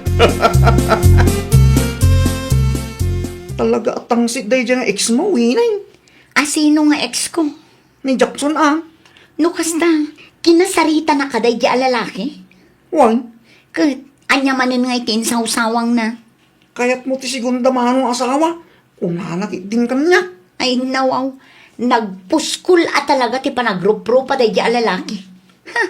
Talaga a tangsit daydiay nga ex mo, Winnie. A sino nga ex ko? Ni Jackson, a. No kasta, kinasaritanaka daydiay a lalaki? Wen. Ket, ania manen nga iti insawsawangna? Kayatmo ti segunda mano nga asawa? Kunana ketdin kaniak. Ay, nawaw. Nagpuskol a talaga ti panagruprupa daydiay a lalaki. Ha!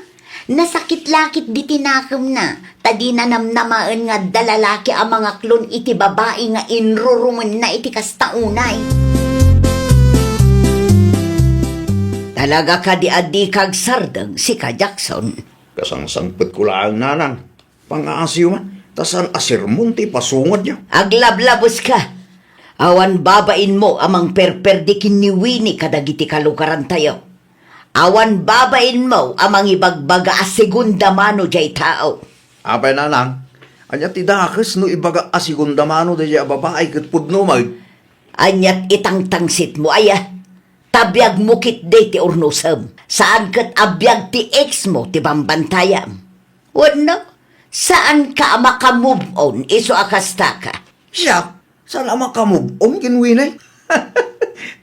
Nasakit la ketdi ti nakemna, ta dina namnamaen nga adda lalaki a mangaklon iti babai nga inrurumenna iti kasta unay. Talaga kadi a dika agsardeng, sika, Jackson? Kasangsangpetko laeng, nanang. Pangaasiyo man, ta saan a sermon ti ipasungadyo. Aglablabeska! Awan babainmo a mangperperdi ken ni Winnie kadagiti kalugarantayo. Awan babainmo a mangibagbaga a segunda mano diay tao. Apay, nanang, ania ti dakes no ibaga a segunda mano daydiay a babai ket pudno met? Aniat itangtangsitmo aya? Ta biagmo ketdi ti urnosem. Saan ket a biag ti ex mo ti bambantayam. Wenno, saanka a maka-move on isu a kastaka? Siak? Saan a maka-move on ken Winnie?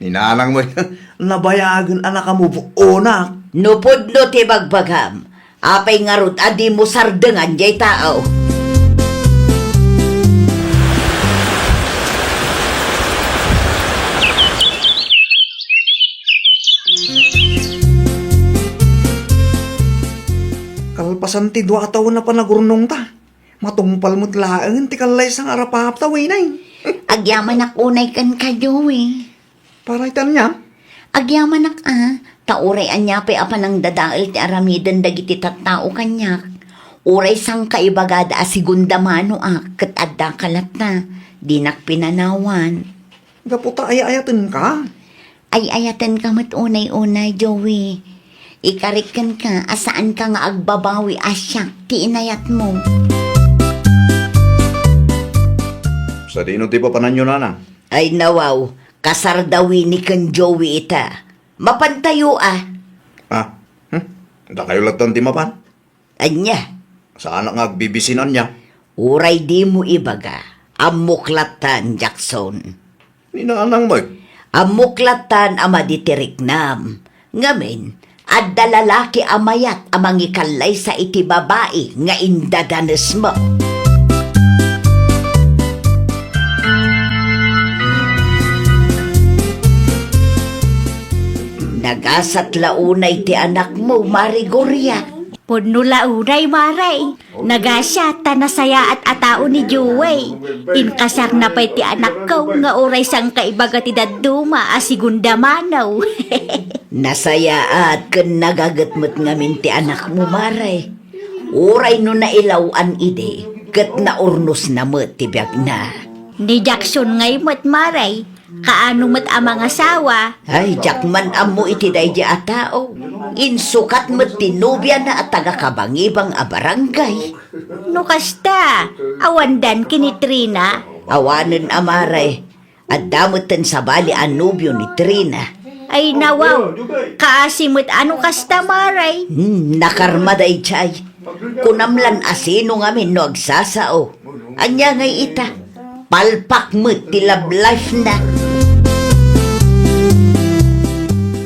Ni nanang met, nabayagen a naka-move onak. No pudno ti bagbagam, apay ngarud a dimo sardengan diay tao? Kalpasan ti dua a tawen a panagurnongta, matungpal met laeng ti kallaysa nga arapapta, Winnie. Agyamanak unay kenka, Joey. Para iti ania? Agyamanak a, ta uray ania pay a panangdadael ti aramiden dagiti tattao kaniak, uray sangkaibagada a segunda manoak ket addaka latta, dinak pinanawan. Gapu ta ay-ayatenka? Ay-ayatenka met unay-unay, Joey. Ikarik kenka a saanka nga agbabawi a siak ti inayatmo. Sadino ti papananyo, nanang? Ay, nawaw, kasar da Winnie ken Joey ita. Mapantayo a. Ah, hmm? Dakayo lattan ti mapan? Ania? Saanak nga agbibisin, ania? Uray dimo ibaga, ammok lattan, Jackson. Ni nanang met? Ammok lattan a madi ti riknam. Ngamin, adda lalaki a mayat a mangikallaysa iti babai nga indadanesmo. Nagasat la unay ti anakmo, Mare Gloria. Pudno la unay, Mare. Nagasiat ta nasayaat a tao ni Joey. Inkasarna pay ti anakko nga uray sangkaibaga ti dadduma a segunda mano. Nasayaat ken nagaget met ngamin ti anakmo, Mare. Uray no nailaw-an idi, ket naurnosna met ti biagna. Ni Jackson ngay met, Mare. Kaano met a mangasawa? Ay, diak man ammo iti daydi a tao. Insukat met ti nobiana a taga-Kabangibang a barangay. No kasta, awandan ken ni Trina? Awanen a, Mare. Adda metten sabali a nobio ni Trina. Ay, nawaw. Kaasi met a no kasta, Mare. Hmm, nakarma daydiay. Kunam lan a sino ngamin no agsasao. Ania ngay ita? Palpak met ti love life na.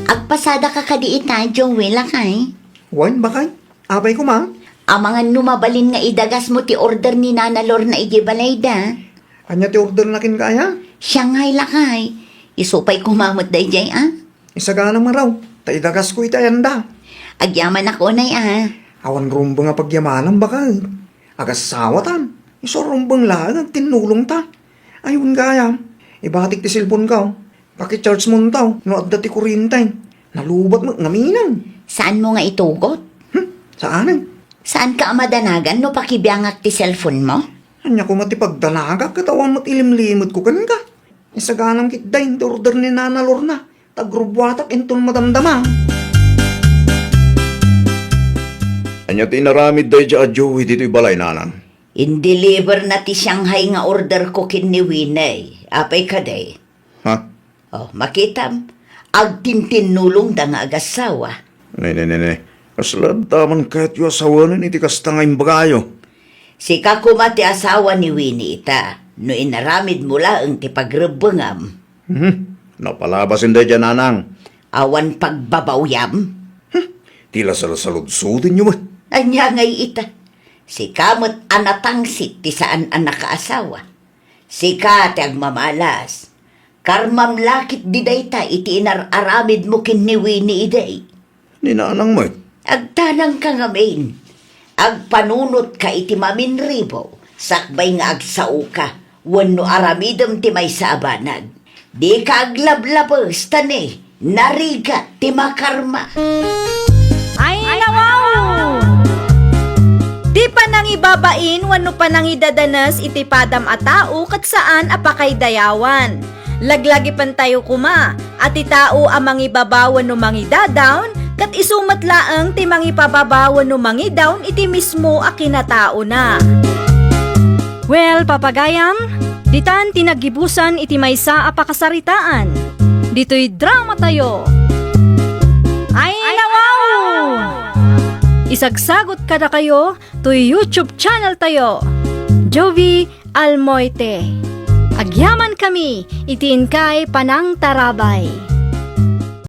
Agpasadaka kadi ita, Joey, lakay? Wen, bakay? Apay koma? Amangan no mabalin nga idagasmo ti order ni Nana Lorna idiay balayda. Ania ti orderna kenka aya? Shanghai lakay. Isu pay koma met daydiay, a? Isaganam ngarud, ta idagasko iti ayanda. Agyamanak unay, a. Awan rumbeng a pagyamanam, baket. Agassawatan. Isu a rumbeng laeng agtinnulongta. Ay, wen gayam, ibatik ti cellphone-ko. Paki-charge-monto no adda ti kurrente. Nalubat met ngamin. Saanmo nga itugot? Hmm, saanen. Saanka a madanagan no pakibiangak ti cellphone-mo? Ania koma ti pagdanagak ket awan met ilimlimedko kenka. Isaganam ketdin ti order ni Nana Lorna, ta agrubbuatak inton madamdama. Ania ti inaramid daydiay a Joey ditoy balay, Nanang? Indeliverna ti Shanghai nga orderko ken ni Winnie. Apay kadi? Ha? Oh, makitam, agtintinnulongda nga agassawa. Ne, ne, ne, ne. Kasla adda man kayatyo a sawanen iti kasta nga imbagayo? Sika koma ti asawa ni Winnie ita, no inaramidmo laeng ti pagrebbengam. Hmm, napalabasen daydiay, Nanang. Awan pagbabawyam? Hmm, ti la salsaludsodenyo met. Ania ngay ita? Sika met a natangsit ti saan a nakaasawa. Sika ti agmamalas. Karmam la ketdi dayta iti inar-aramidmo ken ni Winnie idi. Ni Nanang met. Agtanangka ngamin. Agpanunotka iti maminribo, sakbay nga agsaoka wenno aramidem ti maysa a banag. Dika aglablabes ta ne, narigat ti makarma. Ay, nawaw! Ti panangibabain wenno panangidadanes iti padam a tao ket saan a pakaidayawan. Laglagipentayo koma a ti tao a mangibaba wenno mangidadawn, ket isu met laeng ti mangipababa wenno mangidawn iti mismo a kinataona. Well, papagayam, ditan ti naggibusan iti maysa a pakasaritaan. Ditoy dramatayo. Ay, nawaw! Isagsagot kadakayo toy YouTube channel tayo, Jovi Almoite. Agyamankami iti inkay panangtarabay.